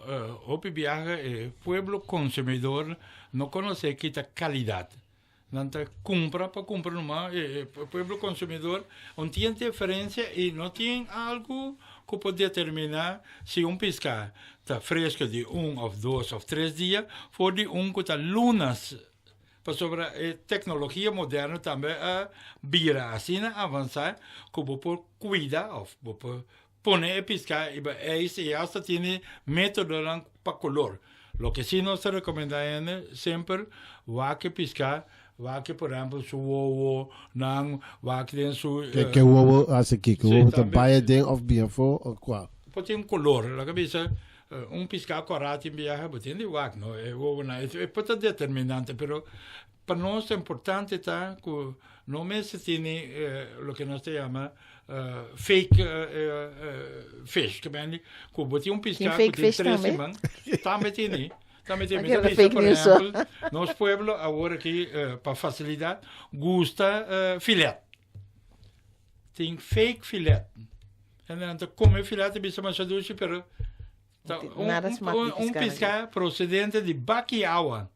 Speaker 3: hopi biaha e pueblo consumidor no conoce kita calidad. Nan ta cumpra pa cumpra numa, e pueblo consumidor no tin diferencia y no tin algo cu por determina si un pisca ta fresco di un of dos of tres dia for di un cu ta lunas. Pasobra e tecnologia moderno tambe a bira asina avansa cu bo por cuida of bo por pone e pisca riba ijs y hasta tene metodonan pa color. Loke si nos ta recomenda hende semper wak e pisca, wak por ehempel su wowo nan, wak den su.
Speaker 4: Ke ke wowo haci kico? Wowo ta bay aden of bien afo of cua?
Speaker 3: Por tin color, laga bisa Un piská kòrá tin biaha bo tin di wak no e wowonan e por ta determinante pero pa nos importante ta ku no mester tini loke nos ta yama fake fish ke men di ku bo tin un piská ku tin tres siman tambe tini tambe tini mi ta bisa por ehempel nos pueblo awor aki pa fasilidat gusta filet. Tin fake filet. Hendenan ta come filet y bisa masha dushi, pero ta un,
Speaker 2: Nada
Speaker 3: un,
Speaker 2: smaak di
Speaker 3: un, un
Speaker 2: pisca
Speaker 3: pisca procedente di baki awa.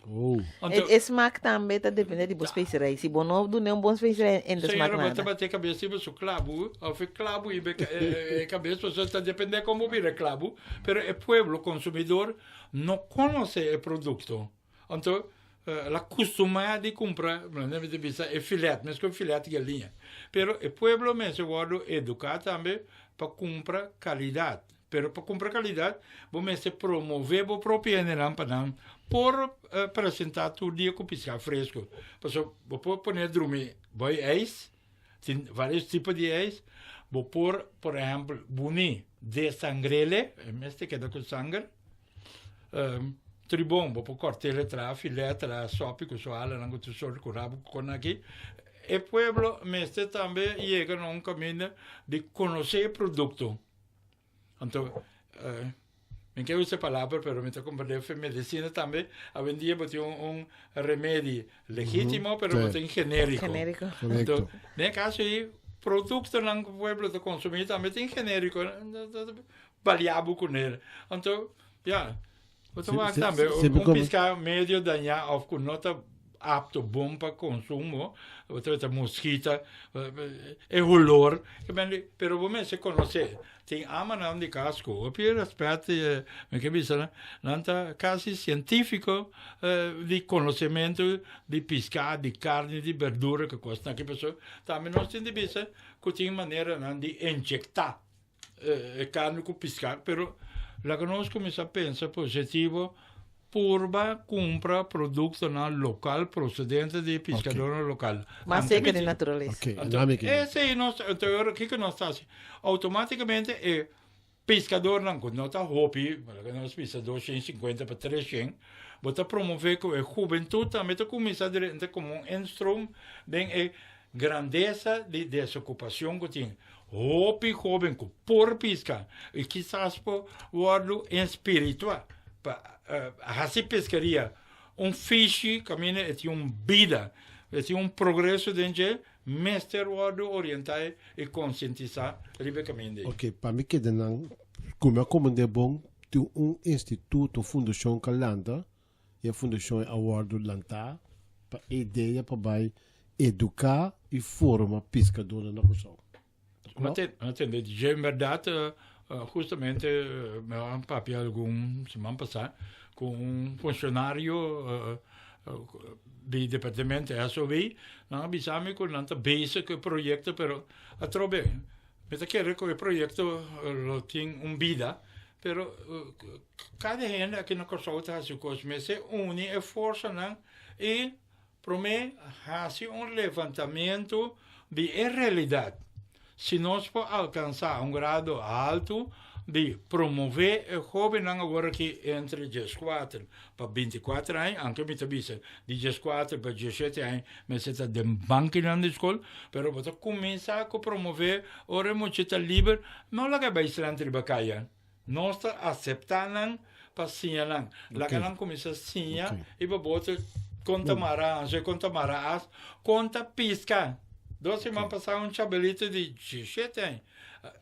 Speaker 4: Oh.
Speaker 3: Anto,
Speaker 2: E, e smaak tambe ta depende di bo specerij. Si bo no duna un bon specerij, e no ta smaak
Speaker 3: Señora, bo ta
Speaker 2: nada.
Speaker 3: bate cabeza riba su clabu, of e clabu riba e, e, e cabeza, pasobra ta depende como bira e clabu, pero e pueblo consumidor no conoce e producto. Anto el a kustumá di kumpra, mi ta bisa, e filet, meskos filet di galiña. Pero e pueblo mester wòrdu eduká tambe pa kumpra kalidat. Pero pa kumpra kalidat bo mester promové bo propio hendenan pa nan por presentá tur dia ku piská fresku. Pasobra bo por pone drumi boi ijs, tin varios tipo di ijs, bo por, por ehèmpel, buni desangrele, e mester keda ku sanger. Tribon, bo por kòrt'el traha filè, traha sòpi ku su halanan ku tur sort ku rabu ku kon aki. E pueblo mester tambe yega na un kaminda di konosé e produkto. Anto, mi ke usa e palabra pero mi ta komprendé fe medisina tambe awendia bo tin un remedi legítimo pero bo tin genériko.
Speaker 2: Genériko.
Speaker 3: Anto, den e kaso ei produktonan ku pueblo ta konsumí tambe tin genériko. Balia bo ku nel. Anto, ya, bo ta wak tambe, un piská medio dañá òf ku no ta apto bon pa konsumo, bo ta weta moskita, e holor, pero bo mester konosé. Tin amanan di kas ku hopi rèspèt, mi ke bisa nan, nan ta kasi sientífiko di konosementu di piská, di karni, di berdura, ku kosnan aki. Pasobra tambe nos tin di bisa ku tin maneranan di inyektá E carni cu pisca, pero laga nos cuminsa pensa positivo, purba cumpra productonan local procedente di piscadornan local.
Speaker 2: Mas cerca di naturalesa.
Speaker 4: Ok, anto
Speaker 3: Esey nos, anto ora kico nos ta haci? Automaticamente e piscadornan cu no ta hopi, laga nos bisa 250 pa 300, bo ta promove cu e hubentud tambe ta cuminsa drenta como un instroom den e grandesa di desocupacion cu tin. Hopi hoben ku por piska i kisas por wòrdu inspirituá pa hasi peskeria un fishi kaminda e tin un bida, e tin un progreso den dje, mester wòrdu orientá i konsientisá riba e kaminda ei.
Speaker 4: Ok, pa mi keda nan ku mi a komprendé bon, tin un instituto, un fundashon ku a lanta i e fundashon ei a wòrdu lantá pa e idea pa bai eduká i forma piskadónan na Kòrsou.
Speaker 3: No tende, dje en bèrdat, hustamente mi a papia algun siman pasá ku un funshonario di departamento SOB, nan a bisa mi ku nan ta bezig ku e proyekto, pero atrobe. Mi ta kere ku e proyekto lo tin un bida, pero kada hende aki na Kòrsou ta hasi kos. Mester uni e forsanan i promé hasi un levantamentu di e realidat. Si nos por alkansá un grado haltu di promové e hóbennan awor aki entre dieskuater pa bintikuater aña, anke mi ta bisa di dieskuater pa diesshete aña mester ta den bankinan di skol, pero bo ta kuminsá ku promové ora e mucha ta liber, no laga e bai strand riba kaya. Nos ta aseptá nan pa siña nan. Laga nan kuminsá siña i pa bo ta kon ta mara anso, kon ta mara as, kon ta piska. Dos siman pasá un chabelito di diesshete aña,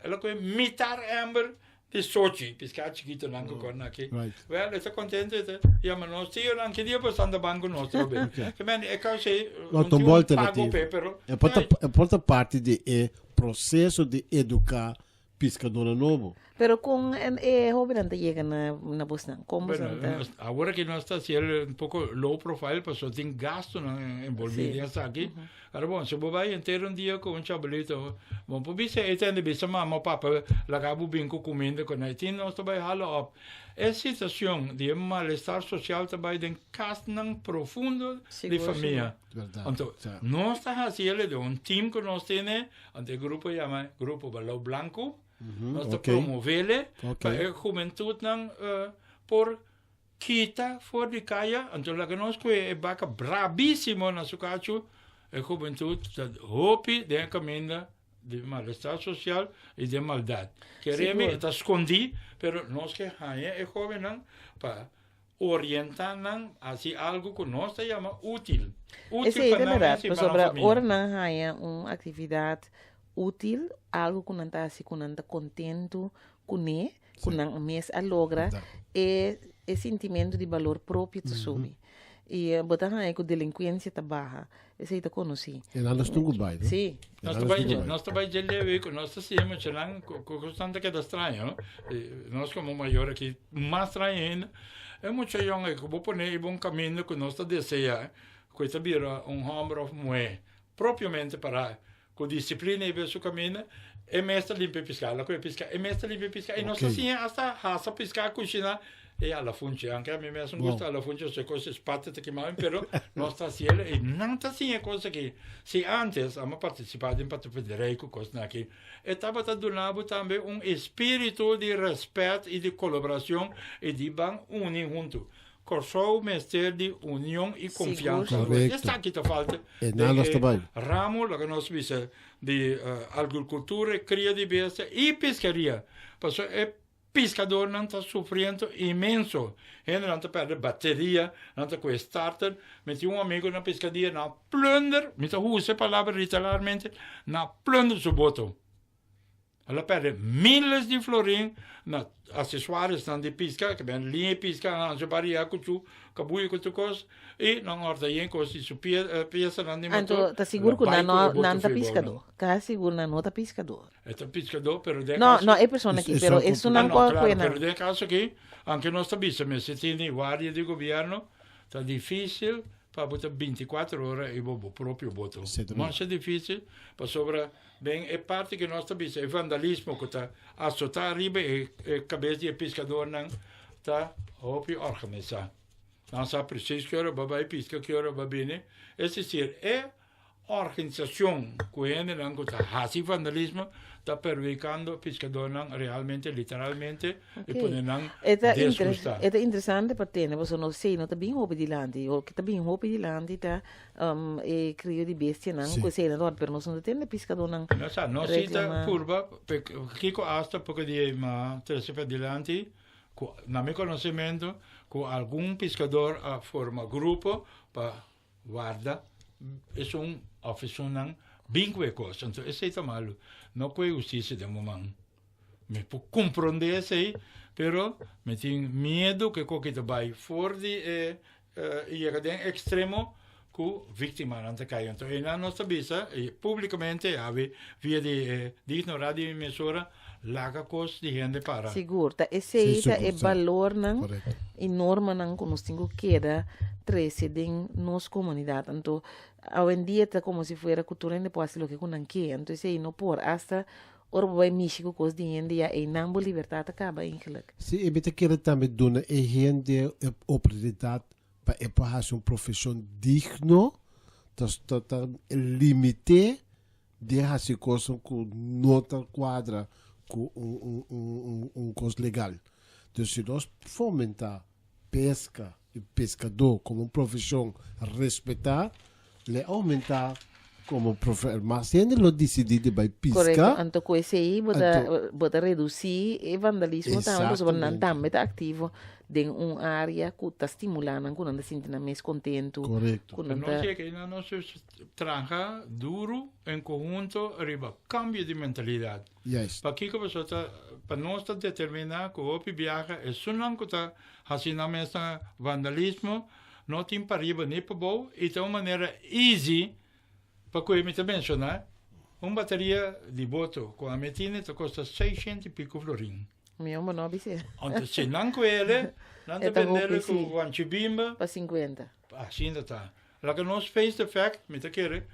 Speaker 3: el a kohe mitar ember di sochi, piská chikitonan ku kon aki. Wèl, e ta kontento, e ta yama nos, Tionan, ki dia bo sta anda ban ku nos trobe? Ke men, e kos ei,
Speaker 4: No,
Speaker 3: no
Speaker 4: ta un
Speaker 3: tin
Speaker 4: bon
Speaker 3: un pago
Speaker 4: alternativa.
Speaker 3: p'e, pero
Speaker 4: E por ta, e por ta parti di e proseso di eduká Piskadónan nobo.
Speaker 2: Pero kon e hóbennan ta yega na na bosnan? Kon bosnan ta?
Speaker 3: Bueno, awor aki nos ta hasiel un poko low profile pasobra tin gastunan envolví den esaki. Ahora bon, si bo bai henter un dia ku un chabelito, bo por bisa e tende bisa mama o papa laga bo bin ku kuminda ku nan. Tin nos ta bai hala op. E situacion di e malestar social ta bai den kasnan profundo di famia. Anto nos ta hasiel den un team ku nos tene. Anto e grupo yama Grupo Balou Blanco. Nos ta promovele pa e hubentudnan por kita for di kaya. Anto laga nos ku e baka brabísimo na su kachu, e hubentud ta hopi den e kaminda di malestar sosial i den maldat. Keremi e ta skondí, pero nos ke haña e hóbennan pa Orientá nan hasi algu ku nos ta yama útil. Útil
Speaker 2: Esei
Speaker 3: pa
Speaker 2: ta
Speaker 3: nan
Speaker 2: bèrdat,
Speaker 3: mes i pa nan
Speaker 2: pasobra
Speaker 3: famia.
Speaker 2: ora nan haña un aktividat útil, algu ku nan ta hasi ku nan ta kontentu kuné, ku nan mes a logra, e e sintimentu di balor propio ta subi. I bo ta haña ku delinkuensia ta baha. Esei ta konosí.
Speaker 4: E nan nos tungu bai, no?
Speaker 2: Sí.
Speaker 3: Nos ta bai, nos ta bai dje leu ku nos ta siña muchanan ku kosnan ta keda straño, no? Nos komo mayor aki mas straño ainda. E mucha yòn ei ku bo pone riba un kaminda ku nos ta deseá ku e ta bira un hòmber òf muhé propiamente pará ku disiplina riba su kaminda, e mes ta limpia piská. La ku e piská, e mes ta limpia piská. I nos ta siña asta hasa piská, kushiná. E alafunchi, anke ami mes no gusta alafunchi, osea kos e spate ta kima mi, pero nos ta hasi el i nan ta siña e kos aki. Si antes amo partisipá den patrupiderij ku kosnan aki, e tabata duna bo tambe un espíritu di rèspèt i di kolaborashon i di ban uni huntu. Kòrsou mester di union i konfiansa. Esaki ta falta den e ramo, loke nos bisa, di agrikultura, kria di bestia i piskeria. Pasobra e Piskadornan ta sufriendo inmenso. Hendenan ta perde bateria, nan ta kohe starter. Mi tin un amigo na piskadia, nan a plunder, mi ta usa e palabra literalmente, nan a plunder su boto. El a perde miles di florin na asesuaresnan di piska, ke ben liña di piska, nan haña su baria ku su kabuya ku tur kos, i nan horta yen kos di su piesanan di motor.
Speaker 2: Anto ta sigur ku nan no, nan ta piskadó. Kasi sigur nan no ta piskadó.
Speaker 3: E ta piskadó, pero den
Speaker 2: No,
Speaker 3: kaso...
Speaker 2: no e persona aki, pero esunnan
Speaker 3: Ah,
Speaker 2: ku
Speaker 3: no,
Speaker 2: a
Speaker 3: klaro,
Speaker 2: kue nan.
Speaker 3: pero den kaso aki, anke nos ta bisa mester tene guardia di gobièrnu, ta difísil pa bo ta bintikuater ora riba bo propio boto. Masha difísil, pasobra den e parti ku nos ta bisa e vandalismo ku ta asotá riba e kabes di e piskadornan ta hopi organisá. Nan sa presis ki ora bo bai piska, ki ora bo bini. Es desir, e Organisashon ku hendenan ku ta hasi vandalismo ta perhudikando piskadónan realmente, literalmente, i pone nan disgustá.
Speaker 2: E ta interesante pa tende pasobra no esei no ta bin hopi dilanti. Loke ta bin hopi dilanti ta e krio di bestianan ku esei nan ta wòrdu, pero nos no ta tende piskadónan
Speaker 3: No sa, nos si ta purba, kiko asta poko di ei ma trese padilanti, ku na mi konosementu ku algun piskador a forma grupo pa Warda esun of esunnan bin ku e kos. Anto esei ta malu. No ku e hustisia den bo man. Mi por komprondé esei, pero mi tin miedu ku e koki ta bai for di e i yega den ekstremo ku víktimanan ta kai. Anto einan nos ta bisa i públikamente awe via di e digno radio emisora laga kos di hende para.
Speaker 2: Sigur, ta esei ta e balornan i normanan ku nos tin ku keda trese den nos komunidat. Anto awendia ta komo si fuera ku tur hende por hasi loke ku nan ke. Anto esei no por. Asta. Ora bo bai mishi ku kos di hende ya einan bo libertat a kaba eigenlijk.
Speaker 4: Sí, i mi ta kere tambe duna e hende e oportunidat pa e por hasi un profeshon digno, ta ta ta limité di hasi kosnan ku no ta kuadra ku un un un un kos legal. Dus si nos fomentá peska i peskadó komo un profeshon respetá, le oumentá komo profe mas hende lo disidí di bai piska.
Speaker 2: Korekto, anto ku esei bo ta
Speaker 4: Anto
Speaker 2: bo ta redusí e vandalismo tambe pasobra nan
Speaker 4: Exactamente.
Speaker 2: tambe ta aktivo den un área ku ta stimulá nan ku nan ta sinti nan mes kontentu,
Speaker 4: Korekto.
Speaker 2: ku nan
Speaker 3: Nos
Speaker 2: ta.
Speaker 3: yega einan nos traha duru en konhunto riba kambio di mentalidat.
Speaker 4: Juist.
Speaker 3: Pakiko pasobra ta pa nos ta determiná ku hopi biaha esunnan ku ta hasi nan mes na vandalismo no tin pariba ni pabou i ta un manera easy pa ku mi ta menshoná un bateria di boto ku ami tine ta kosta seishent i piko florin.
Speaker 2: Mi homber no a bis'é.
Speaker 3: Anto si nan ku ele nan ta
Speaker 2: E ta hopi,
Speaker 3: bendele ku
Speaker 2: si.
Speaker 3: wanchibimba.
Speaker 2: Pa sinkuenta.
Speaker 3: Asina ta. Laga nos face the fact, mi ta kere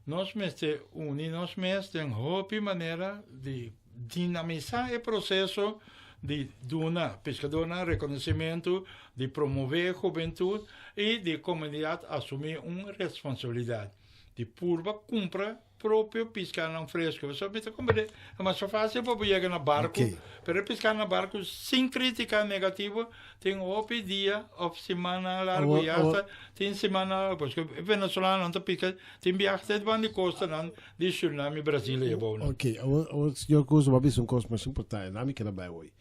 Speaker 3: nos mester uni nos mes den hopi manera di dinamisa e proceso di duna pescadornan reconocimento, di promove hubentud y di comunidad asumi un responsabilidad di purba cumpra propio piscanan fresco. Pasobra mi ta comprende, ta mas facil pa bo yega na barco,
Speaker 4: Ok.
Speaker 3: pero e pisca na barco sin critica negativo tin hopi dia of simannan largo
Speaker 4: Awor,
Speaker 3: y
Speaker 4: awor.
Speaker 3: hasta tin simannan largo, pasobra e venezolanonan ta pica, tin biaha te ban di costanan di Surinam y Brasil y abounan.
Speaker 4: Ok, awor, awor señor Cruz, bo a bisa un cos mas importante, na mi keda bai hoy.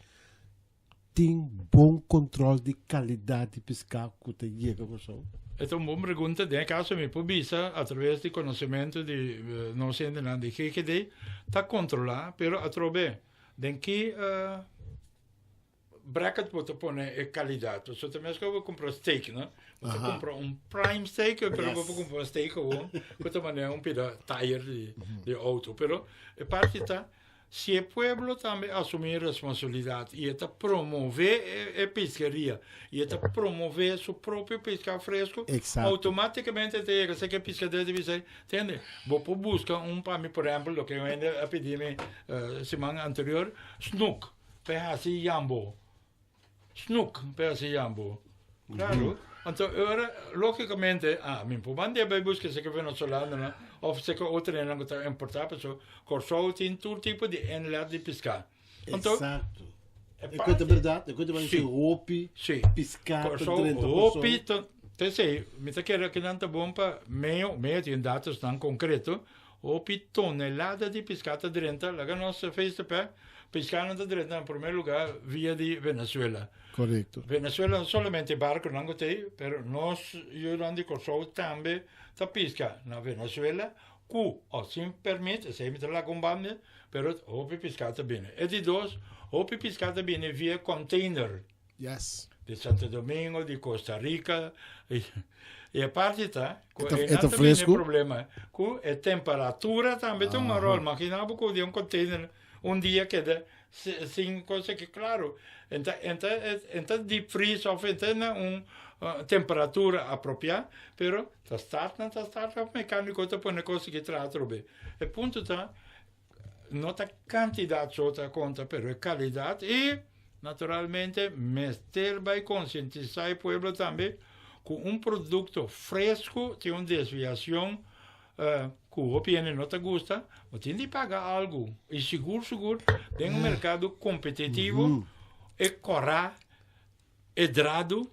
Speaker 4: Tin bon control di calidad di pisca cu ta yega Corsou?
Speaker 3: E ta un bon pregunta. Den e caso mi por bisa a traves di conocimento di nos hendenan di GGD ta controla, pero atrobe den ki bracket bo ta pone e calidad. Pasobra ta mes cu bo cumpra steak, no? Bo ta cumpra un prime steak, pero bo por cumpra un steak gewoon cu ta manera un pida tire di auto. Pero e parti ta Si e pueblo tambe asumí responsabilidat i e ta promové e piskeria i e ta promové su propio piská fresku, outomátikamente e ta yega seka e piskadó ta bisa, tende, bo por buska un pa mi, por ehèmpel, loke un hende a pidi mi siman anterior, snoek pa e hasi yambo. Snoek pa e hasi yambo. Claro. Anto e ora, lógicamente, ah, mi por manda e bai busca seke venezolanonan of seke otro hendenan ku ta importá, pasobra Kòrsou tin tur tipo di inlet di piská. Anto,
Speaker 4: Exacto.
Speaker 3: e
Speaker 4: E ku ta
Speaker 3: parti-
Speaker 4: berdad, e ku ta
Speaker 3: Sí.
Speaker 4: si hopi
Speaker 3: Sí.
Speaker 4: piská ta
Speaker 3: Kòrsou
Speaker 4: drenta Kòrsou.
Speaker 3: hopi ta, p'esei mi ta kere kinan ta bon pa medio, medio tin datosnan konkreto, Hopi tonelada di piská ta drenta, laga nos face the fact, piskánan ta drenta na primer lugar via di Venezuela.
Speaker 4: Korekto.
Speaker 3: Venezuela no solamente barkonan ku ta ei, pero nos yunan di Kòrsou tambe ta piska na Venezuela ku òf sin permit, esei mi ta laga un banda, pero hopi piská ta bini. E di dos, hopi piská ta bini via container.
Speaker 4: Yes.
Speaker 3: Di Santo Domingo, di Costa Rica. E e parti ta, cu
Speaker 4: E ta,
Speaker 3: e
Speaker 4: e
Speaker 3: nan
Speaker 4: ta
Speaker 3: ta bini
Speaker 4: fresco?
Speaker 3: problema, cu e temperatura tambe ta un rol. Imagina bo cu di un container un dia keda sin cosa que claro, enta, enta, enta deep freeze of enta na un temperatura apropia, pero ta start nan ta start of mecanico ta pone cosa que traha atrobe. E punto ta, No ta cantidad so ta conta, pero e calidad y naturalmente mester bay concientisa e pueblo tambe cu un producto fresco tin un desviacion cu hopi hende no ta gusta, bo tin di paga algo y sigur sigur den un mercado competitivo e cora e drado.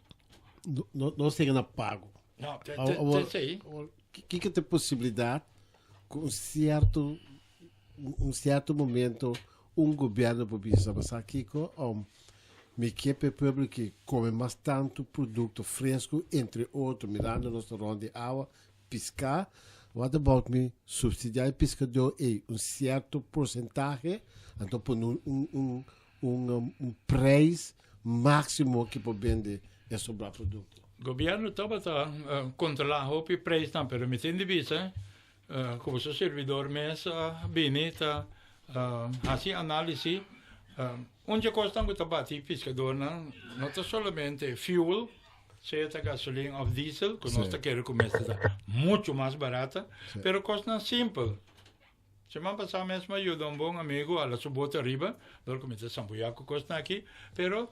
Speaker 4: No, no sega na pago.
Speaker 3: No, te, te, te, te,
Speaker 4: Kiko ta e posibilidat ku un sierto un sierto momento un gobierno por bisa, bo sa kiko, um, mi ke pa e pueblo ki kome mas tantu produkto fresku, entre otro, mirando nos ta rond di awa, piská, what about mi subsidiá e piskadó ei un sierto porsentahe, anto pone un un un un un prijs máksimo ki por bende e sobrá produkto.
Speaker 3: Gobierno tabata controla hopi prijsnan, pero mi tin di bisa cu boso servidor mes a bini ta haci analisi. Un dje cosnan cu ta bati piscadornan no ta solamente fuel, sea ta gasolin of diesel, cu nos ta kere cu mester ta mucho mas barata, pero cosnan simpel. Siman pasá mes mi a yuda un bon amigu hala su bote ariba, dor ku mi ta sambuyá ku kosnan aki, pero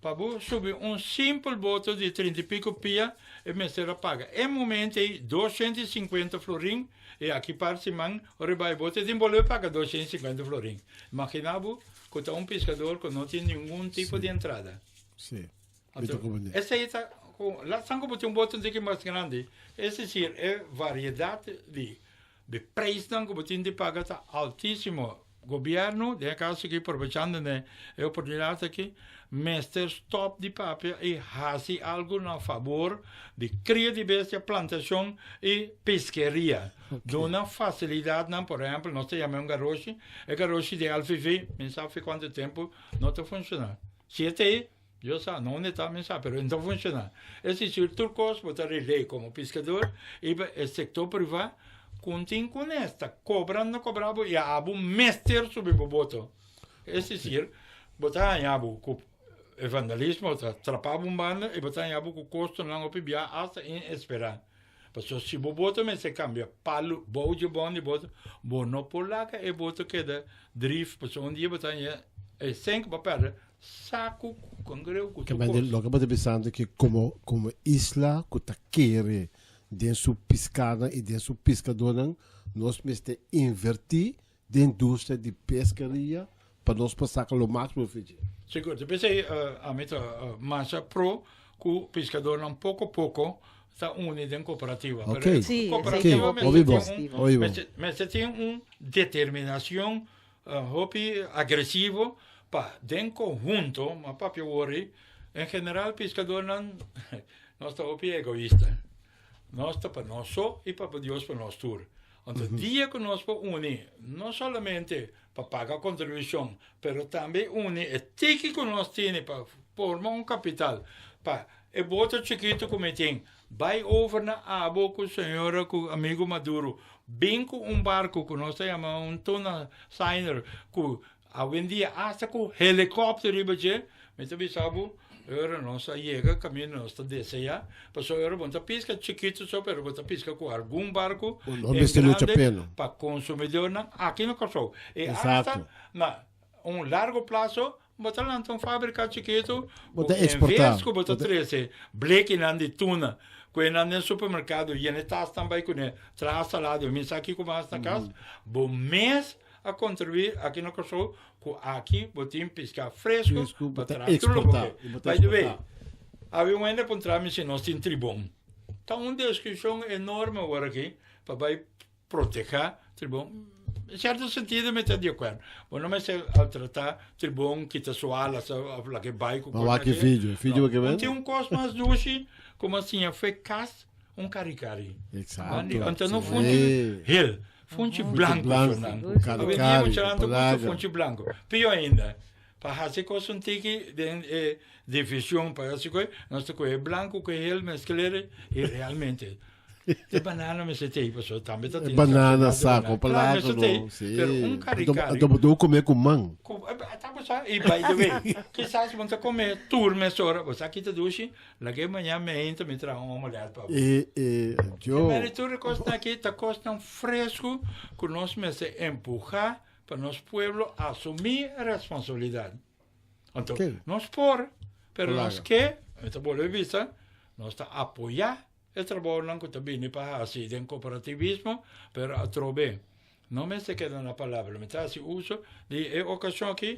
Speaker 3: pa bo subi un simpel boto di trinta i piko pia e mester a paga e momento ei 250 florin i aki par siman ora e bai e boto e tin bolbe paga 250 florin. Imaginá bo ku ta un piskador ku no tin ningun tipo di entrada.
Speaker 4: Sí. Mi ta comprende.
Speaker 3: Esei ta ku laat staan ku bo tin un boto un tiki mas grandi, es desir e variedat di De prijsnan ku bo tin di paga ta altísimo. Gobièrnu, den e kaso aki probechando ne e oportunidat aki, mester stòp di papia i hasi algu na fabor di kria di bestia, plantashon i piskeria. Duna fasilidatnan, por ehèmpel nos ta yama e un garoshi, e garoshi di LVV, mi sa fi kuantu tempu no ta funshoná. Si e ta ei, Dios sa, no unda ta mi sa, pero e no ta funciona. Es decir, tur cos bo ta relay como piscador y e sector priva con tin con esta cobra no cobra bo y abo mester subi bo boto. Es decir, bo ta haña bo cu e vandalismo ta trapa bo un banda y bo ta haña bo cu costonan hopi bia hasta inespera. Pasobra si bo boto mester cambia palu bou dje bon di boto, bo no por laga e boto keda drief pasobra un dia bo ta haña e sink bo a perde Saku ku kangreu ku tur kos.
Speaker 4: Loke bo ta bisando ke komo komo isla ku ta kere den su piskanan i den su piskadónan nos mester invertí den industria di peskeria pa nos por saka lo máksimo for dje.
Speaker 3: Sigur, ta p'esei ami ta masha pro ku piskadónan poko poko ta uni den kooperativa.
Speaker 4: Pero
Speaker 3: e kooperativa mester tin un mester tin un determinashon Hopi agresivo pa den conhunto, ma papia worry, en general piscadornan nos ta hopi egoista. Nos ta pa nos so y pa Dios pa nos tur. Anto dia cu nos por uni, no solamente pa paga contribucion, pero tambe uni e tiki cu nos tini pa forma un capital pa e boto chikito cu mi tin, Bai over na abo ku señora ku amigo Maduro. Bin ku un barco ku nos ta yama un tuna seiner ku awendia hasta ku helikopter riba dje. Mi ta bisa bo, ora nos a yega kaminda nos ta desea, pasobra ora bo no ta piska chikitu so pero bo ta piska ku algun barco en grande pa konsumidornan aki na Kòrsou. I hasta na un largo plaso Bo ta lanta un fabrika chikitu
Speaker 4: Bo ta
Speaker 3: ku en
Speaker 4: eksportá.
Speaker 3: ves ku bo ta trese blekinan di tuna ku e nan den supermerkado yena e tasnan bai kuné traha salado mi sa kiko mas na kas bo mes a kontribuí aki na Kòrsou ku aki bo tin piská fresku
Speaker 4: Fresku, bo
Speaker 3: pa
Speaker 4: ta
Speaker 3: traha tur loke
Speaker 4: eksportá,
Speaker 3: ke.
Speaker 4: i bo ta
Speaker 3: By the way,
Speaker 4: eksportá.
Speaker 3: abi un hende a puntra mi si nos tin tribon. Ta un diskushon enorme awor aki pa bai Protehá tribon. En sierto sentido mi ta di akuerdo. Bo no mester altrata tribon, kita su alas of laga e bai ku
Speaker 4: Ma wak e video, e video
Speaker 3: No.
Speaker 4: ke men?
Speaker 3: Tin un kos mas dushi ku mi a siña fe kas, un karikari.
Speaker 4: Exacto.
Speaker 3: Anto no funchi hel, funchi blanku
Speaker 4: blanku,
Speaker 3: so nan.
Speaker 4: ku karikari,
Speaker 3: Awendia muchanan ta gusta
Speaker 4: palaga.
Speaker 3: funchi blanku. Pio ainda, pa hasi kos un tiki den e division pa hasi koe, nos ta kohe blanku ku hel meskler i realmente E banana mester tei, pasobra tambe ta tin
Speaker 4: Banana,
Speaker 3: saco
Speaker 4: saco,
Speaker 3: Claro, mester tei,
Speaker 4: plátano, sí.
Speaker 3: pero un
Speaker 4: Anto,
Speaker 3: caricari.
Speaker 4: anto bo debe come cu man.
Speaker 3: Cu, ta bo sa, y by the way, kisas bo ta come tur mesora, bo sa kita dushi, laga e mañana meinta mi traha un omelet pa bo.
Speaker 4: E, e, yo.
Speaker 3: Pero tur e cosnan aki ta cosnan fresco cu nos mester empuha pa nos pueblo asumi responsabilidad. Anto, nos por, pero nos ke, mi ta bolbe bisa, nos ta apoya E trabounan ku ta bini pa hasi den kooperativismo, pero atrobe no mester keda na palabra. Mi ta hasi uso di e okashon aki,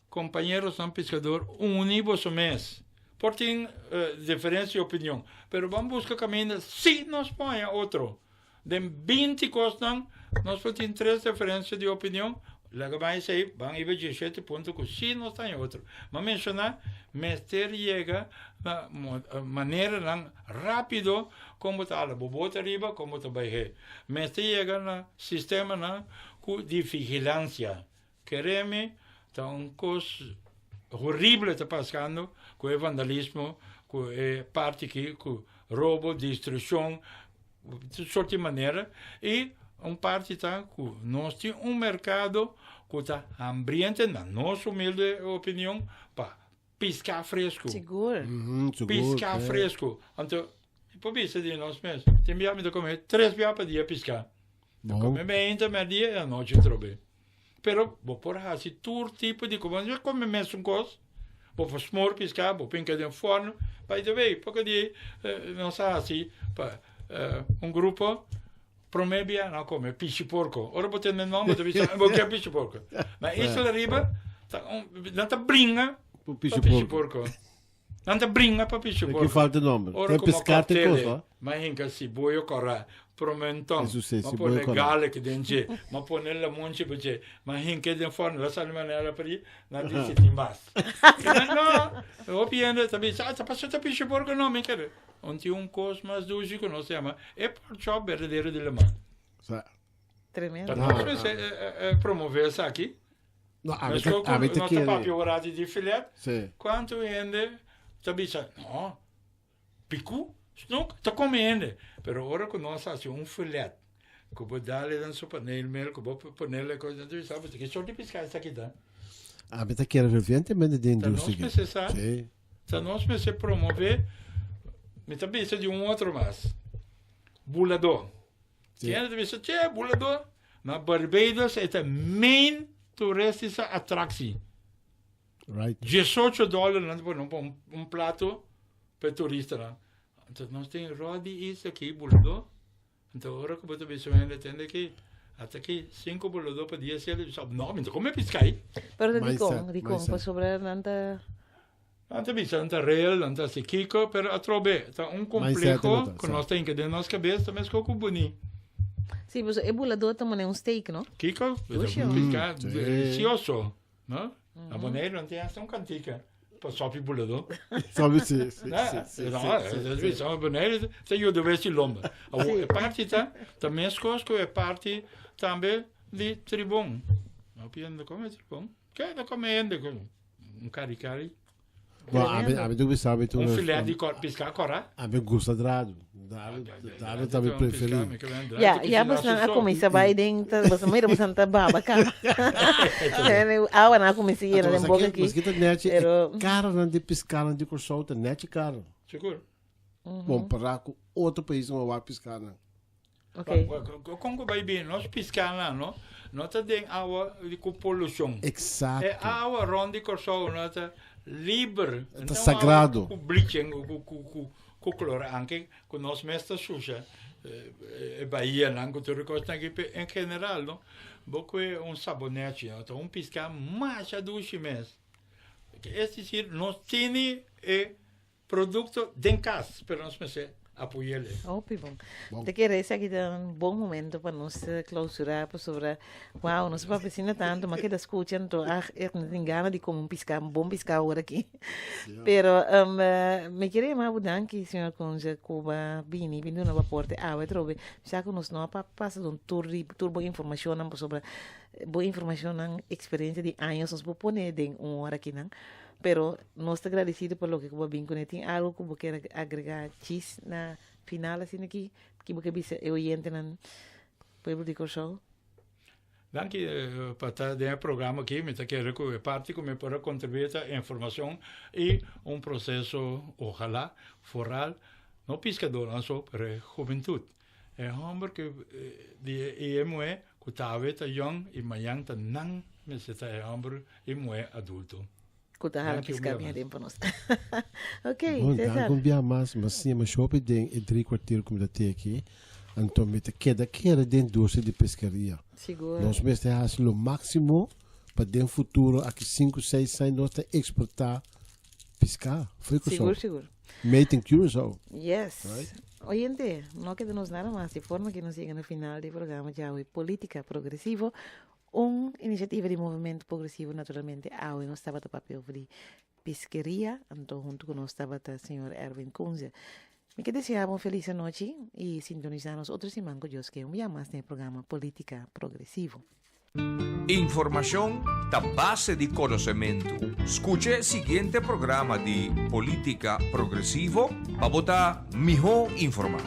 Speaker 3: kompañerosnan piskador, uni boso mes. Por tin diferensia di opinion, pero ban buska kaminda si nos por haña otro. Den 20 kosnan nos por tin tres diferensia di opinion, laga ban esei, ban riba 17 punto ku si nos ta haña otro. Mi a menshoná mester yega na maneranan rápido kon bo ta hala bo bot ariba, kon bo ta bai he. Mester yega na sistemanan ku di vigilansia. Kere mi ta un kos horible ta pasando ku e vandalismo, ku e parti aki ku robo, destrukshon, tur sorti manera i un parti ta ku nos tin un merkado ku ta hambriente na nos humilde opinion pa piská fresku.
Speaker 2: Sigur.
Speaker 4: Sigur,
Speaker 3: Piská
Speaker 4: sí.
Speaker 3: fresku. Anto, mi por bisa di nos mes, tin bia mi ta kome tres bia pa dia piská.
Speaker 4: Bon.
Speaker 3: Come meinta, merdia y anochi trobe. Pero bo por haci tur tipo di comida. No come mesun cos. Bo por smoor pisca, bo pinca den forno. By the way, poco di nos a haci pa un grupo prome bia nan come pishi porco. Ora bo tende nomber bo ta bisa bo kier pishi porco. Na isla riba ta un nan ta bringa pa pishi porco. Nan ta bringa pa pishi
Speaker 4: Ki
Speaker 3: porco.
Speaker 4: falta nomber.
Speaker 3: Ora
Speaker 4: Tem
Speaker 3: ku ma
Speaker 4: pescar tem
Speaker 3: kortele,
Speaker 4: cos, no?
Speaker 3: ma hinka siboyo kora, promenton,
Speaker 4: Eso sí,
Speaker 3: ma
Speaker 4: siboyo
Speaker 3: pone
Speaker 4: kora.
Speaker 3: garlic den dje, ma pone lamonchi pa dje, ma hinka den forno, la sali manera pa di, nan di si tin mas. No, hopi hende ta bisa, ah, ta paso ta pishi porco no, mi kere. Un tin un cos mas dushi ku nos yama e pork chop berdadero di laman.
Speaker 4: Sa.
Speaker 2: Tremendo.
Speaker 3: Ta nos mester promove esaki.
Speaker 4: No, a mi
Speaker 3: Nos
Speaker 4: ta, a mi ta
Speaker 3: ta
Speaker 4: kere.
Speaker 3: papia ora di filet.
Speaker 4: Sí.
Speaker 3: Kuantu hende ta bisa, no, piku, snoek, ta kome hende. Pero ora ku nos hasi un filet, ku bo dale den su paneelmeel, ku bo ponele kos, nan ta bisa, bo ki sort di piská esaki ta?
Speaker 4: A mi ta kere fervientemente den
Speaker 3: Ta nos
Speaker 4: industria aki.
Speaker 3: mester sa.
Speaker 4: Sí.
Speaker 3: Ta nos mester promove, mi ta bisa di un otro mas, buladó.
Speaker 4: Sí.
Speaker 3: Hende ta bisa, che, buladó. Na Barbados e ta main toeristische attractie.
Speaker 4: Right.
Speaker 3: 18 dollar nan ta pone pa un plato pa e turistanan. Anto nos tin ròt di is aki buladó. Anto ora ku bo ta bisa un hende tende aki, ata aki sinku buladó pa dia sel, bisa no, mi ta kome piskai.
Speaker 2: Pero ta dikon,
Speaker 4: Mindset,
Speaker 2: dikon,
Speaker 4: mindset.
Speaker 2: pasobra nan ta
Speaker 3: Nan ta bisa nan ta real, nan ta hasi kiko, pero atrobe ta un compleho ku nos ta hinka den nos kabes ta meskos ku buni.
Speaker 2: Sí, pasobra e buladó ta mane un steak, no?
Speaker 3: Kiko?
Speaker 2: Dushi.
Speaker 3: Un piská delicioso, no? Na Boneiru nan tin hasta un kantika pa sòpi buladó.
Speaker 4: Sòpi, sí, sí, sí, sí, sí, sí.
Speaker 3: No, Boneiru ta yuda wes di lomba. Awor e parti ta, ta meskos ku e parti tambe di tribon. No piende kome tribon? Ke ta kome hende ku un kari kari?
Speaker 4: Bo, ami, ami tu sabe tu.
Speaker 3: Un filet di cor, pisca cora?
Speaker 4: Ami gusta drado. Drado, drado ta mi preferi.
Speaker 2: Ya, ya bosnan a cuminsa bay den, ta, bosnan mira bosnan ta baba caba. Awa nan a cuminsa yena den boca aki.
Speaker 4: Mas kita nechi,
Speaker 2: Pero
Speaker 4: e caranan di piscanan di Corsou ta nechi caro.
Speaker 3: Sigur.
Speaker 4: Compara cu otro pais nan wak piscanan.
Speaker 2: Ok.
Speaker 3: Kon ku bai bin? Nos piskanan no, no ta den awa ku polushon.
Speaker 4: Exacto.
Speaker 3: E awa rond di Kòrsou no ta liber.
Speaker 4: Ta sagrado.
Speaker 3: Ku bleaching, ku ku ku ku klor anke ku nos mes ta susha e bahianan ku tur e kosnan aki pe en general no bo kue un sabonechi no ta un piska masha dushi mes. Es desir nos tene e Producto den cas, pero nos mester apoyele.
Speaker 2: Hopi bon.
Speaker 4: Bon.
Speaker 2: Ta kere esaki ta un bon momento pa nos clausura pasobra wow nos papia asina tanto ma keda scucha anto ag echt mi tin gana di come un pisca un bon pisca awor aki. Pero mi kere yama bo danki señor Kunze cu bo bini bin duna bo aporte awe atrobe. Mi sa cu nos no a pasa don tur di tur bo informacionnan pasobra bo informacionnan experiencia di años nos por pone den un ora akinan. Pero nos ta gradecido pa loke cu bo a bin cune. Tin algo cu bo kier agrega djis na final asina aki ki bo ke bisa e oyentenan pueblo di Corsou?
Speaker 3: Danki pa ta den e programa aki. Mi ta kere cu e parti cu mi por a contribui ta informacion y un proceso ojalá foral no piscadornan so pero e hubentud. E homber cu di y e muhe cu ta awe ta yong y mayan ta nan mester ta e homber y muhe adulto.
Speaker 2: Cu ta hala
Speaker 3: Danki un
Speaker 2: pisca
Speaker 3: bia
Speaker 2: bien
Speaker 3: mas.
Speaker 2: den pa nos. Ok,
Speaker 4: Bon,
Speaker 2: Cesar.
Speaker 4: danki un bia mas. Mi a siña masha hopi den e drie kwartier ku mi ta te aki. Anto mi ta keda kere den industria di peskeria.
Speaker 2: Sigur.
Speaker 4: Nos mester hasi lo máximo pa den futuro aki sinku, seis aña nos ta eksportá piská for di
Speaker 2: Sigur,
Speaker 4: Kòrsou.
Speaker 2: sigur.
Speaker 4: Made in Curaçao.
Speaker 2: Yes.
Speaker 4: Right.
Speaker 2: Oyente, no keda nos nada mas di forma ku nos yega na final di programa djawe Polítika Progresivo, un inisiativa di Movimento Progresivo naturalmente awe nos tabata papia over di piskeria, anto huntu ku nos tabata señor Erwin Kunze. Mi ke desea bo un felis anochi i sintonisa nos otro siman ku Dios ke un bia mas den e programa Polítika Progresivo.
Speaker 1: Informashon ta base di konosementu. Skucha e siguiente programa di Polítika Progresivo pa bo ta mihó informá.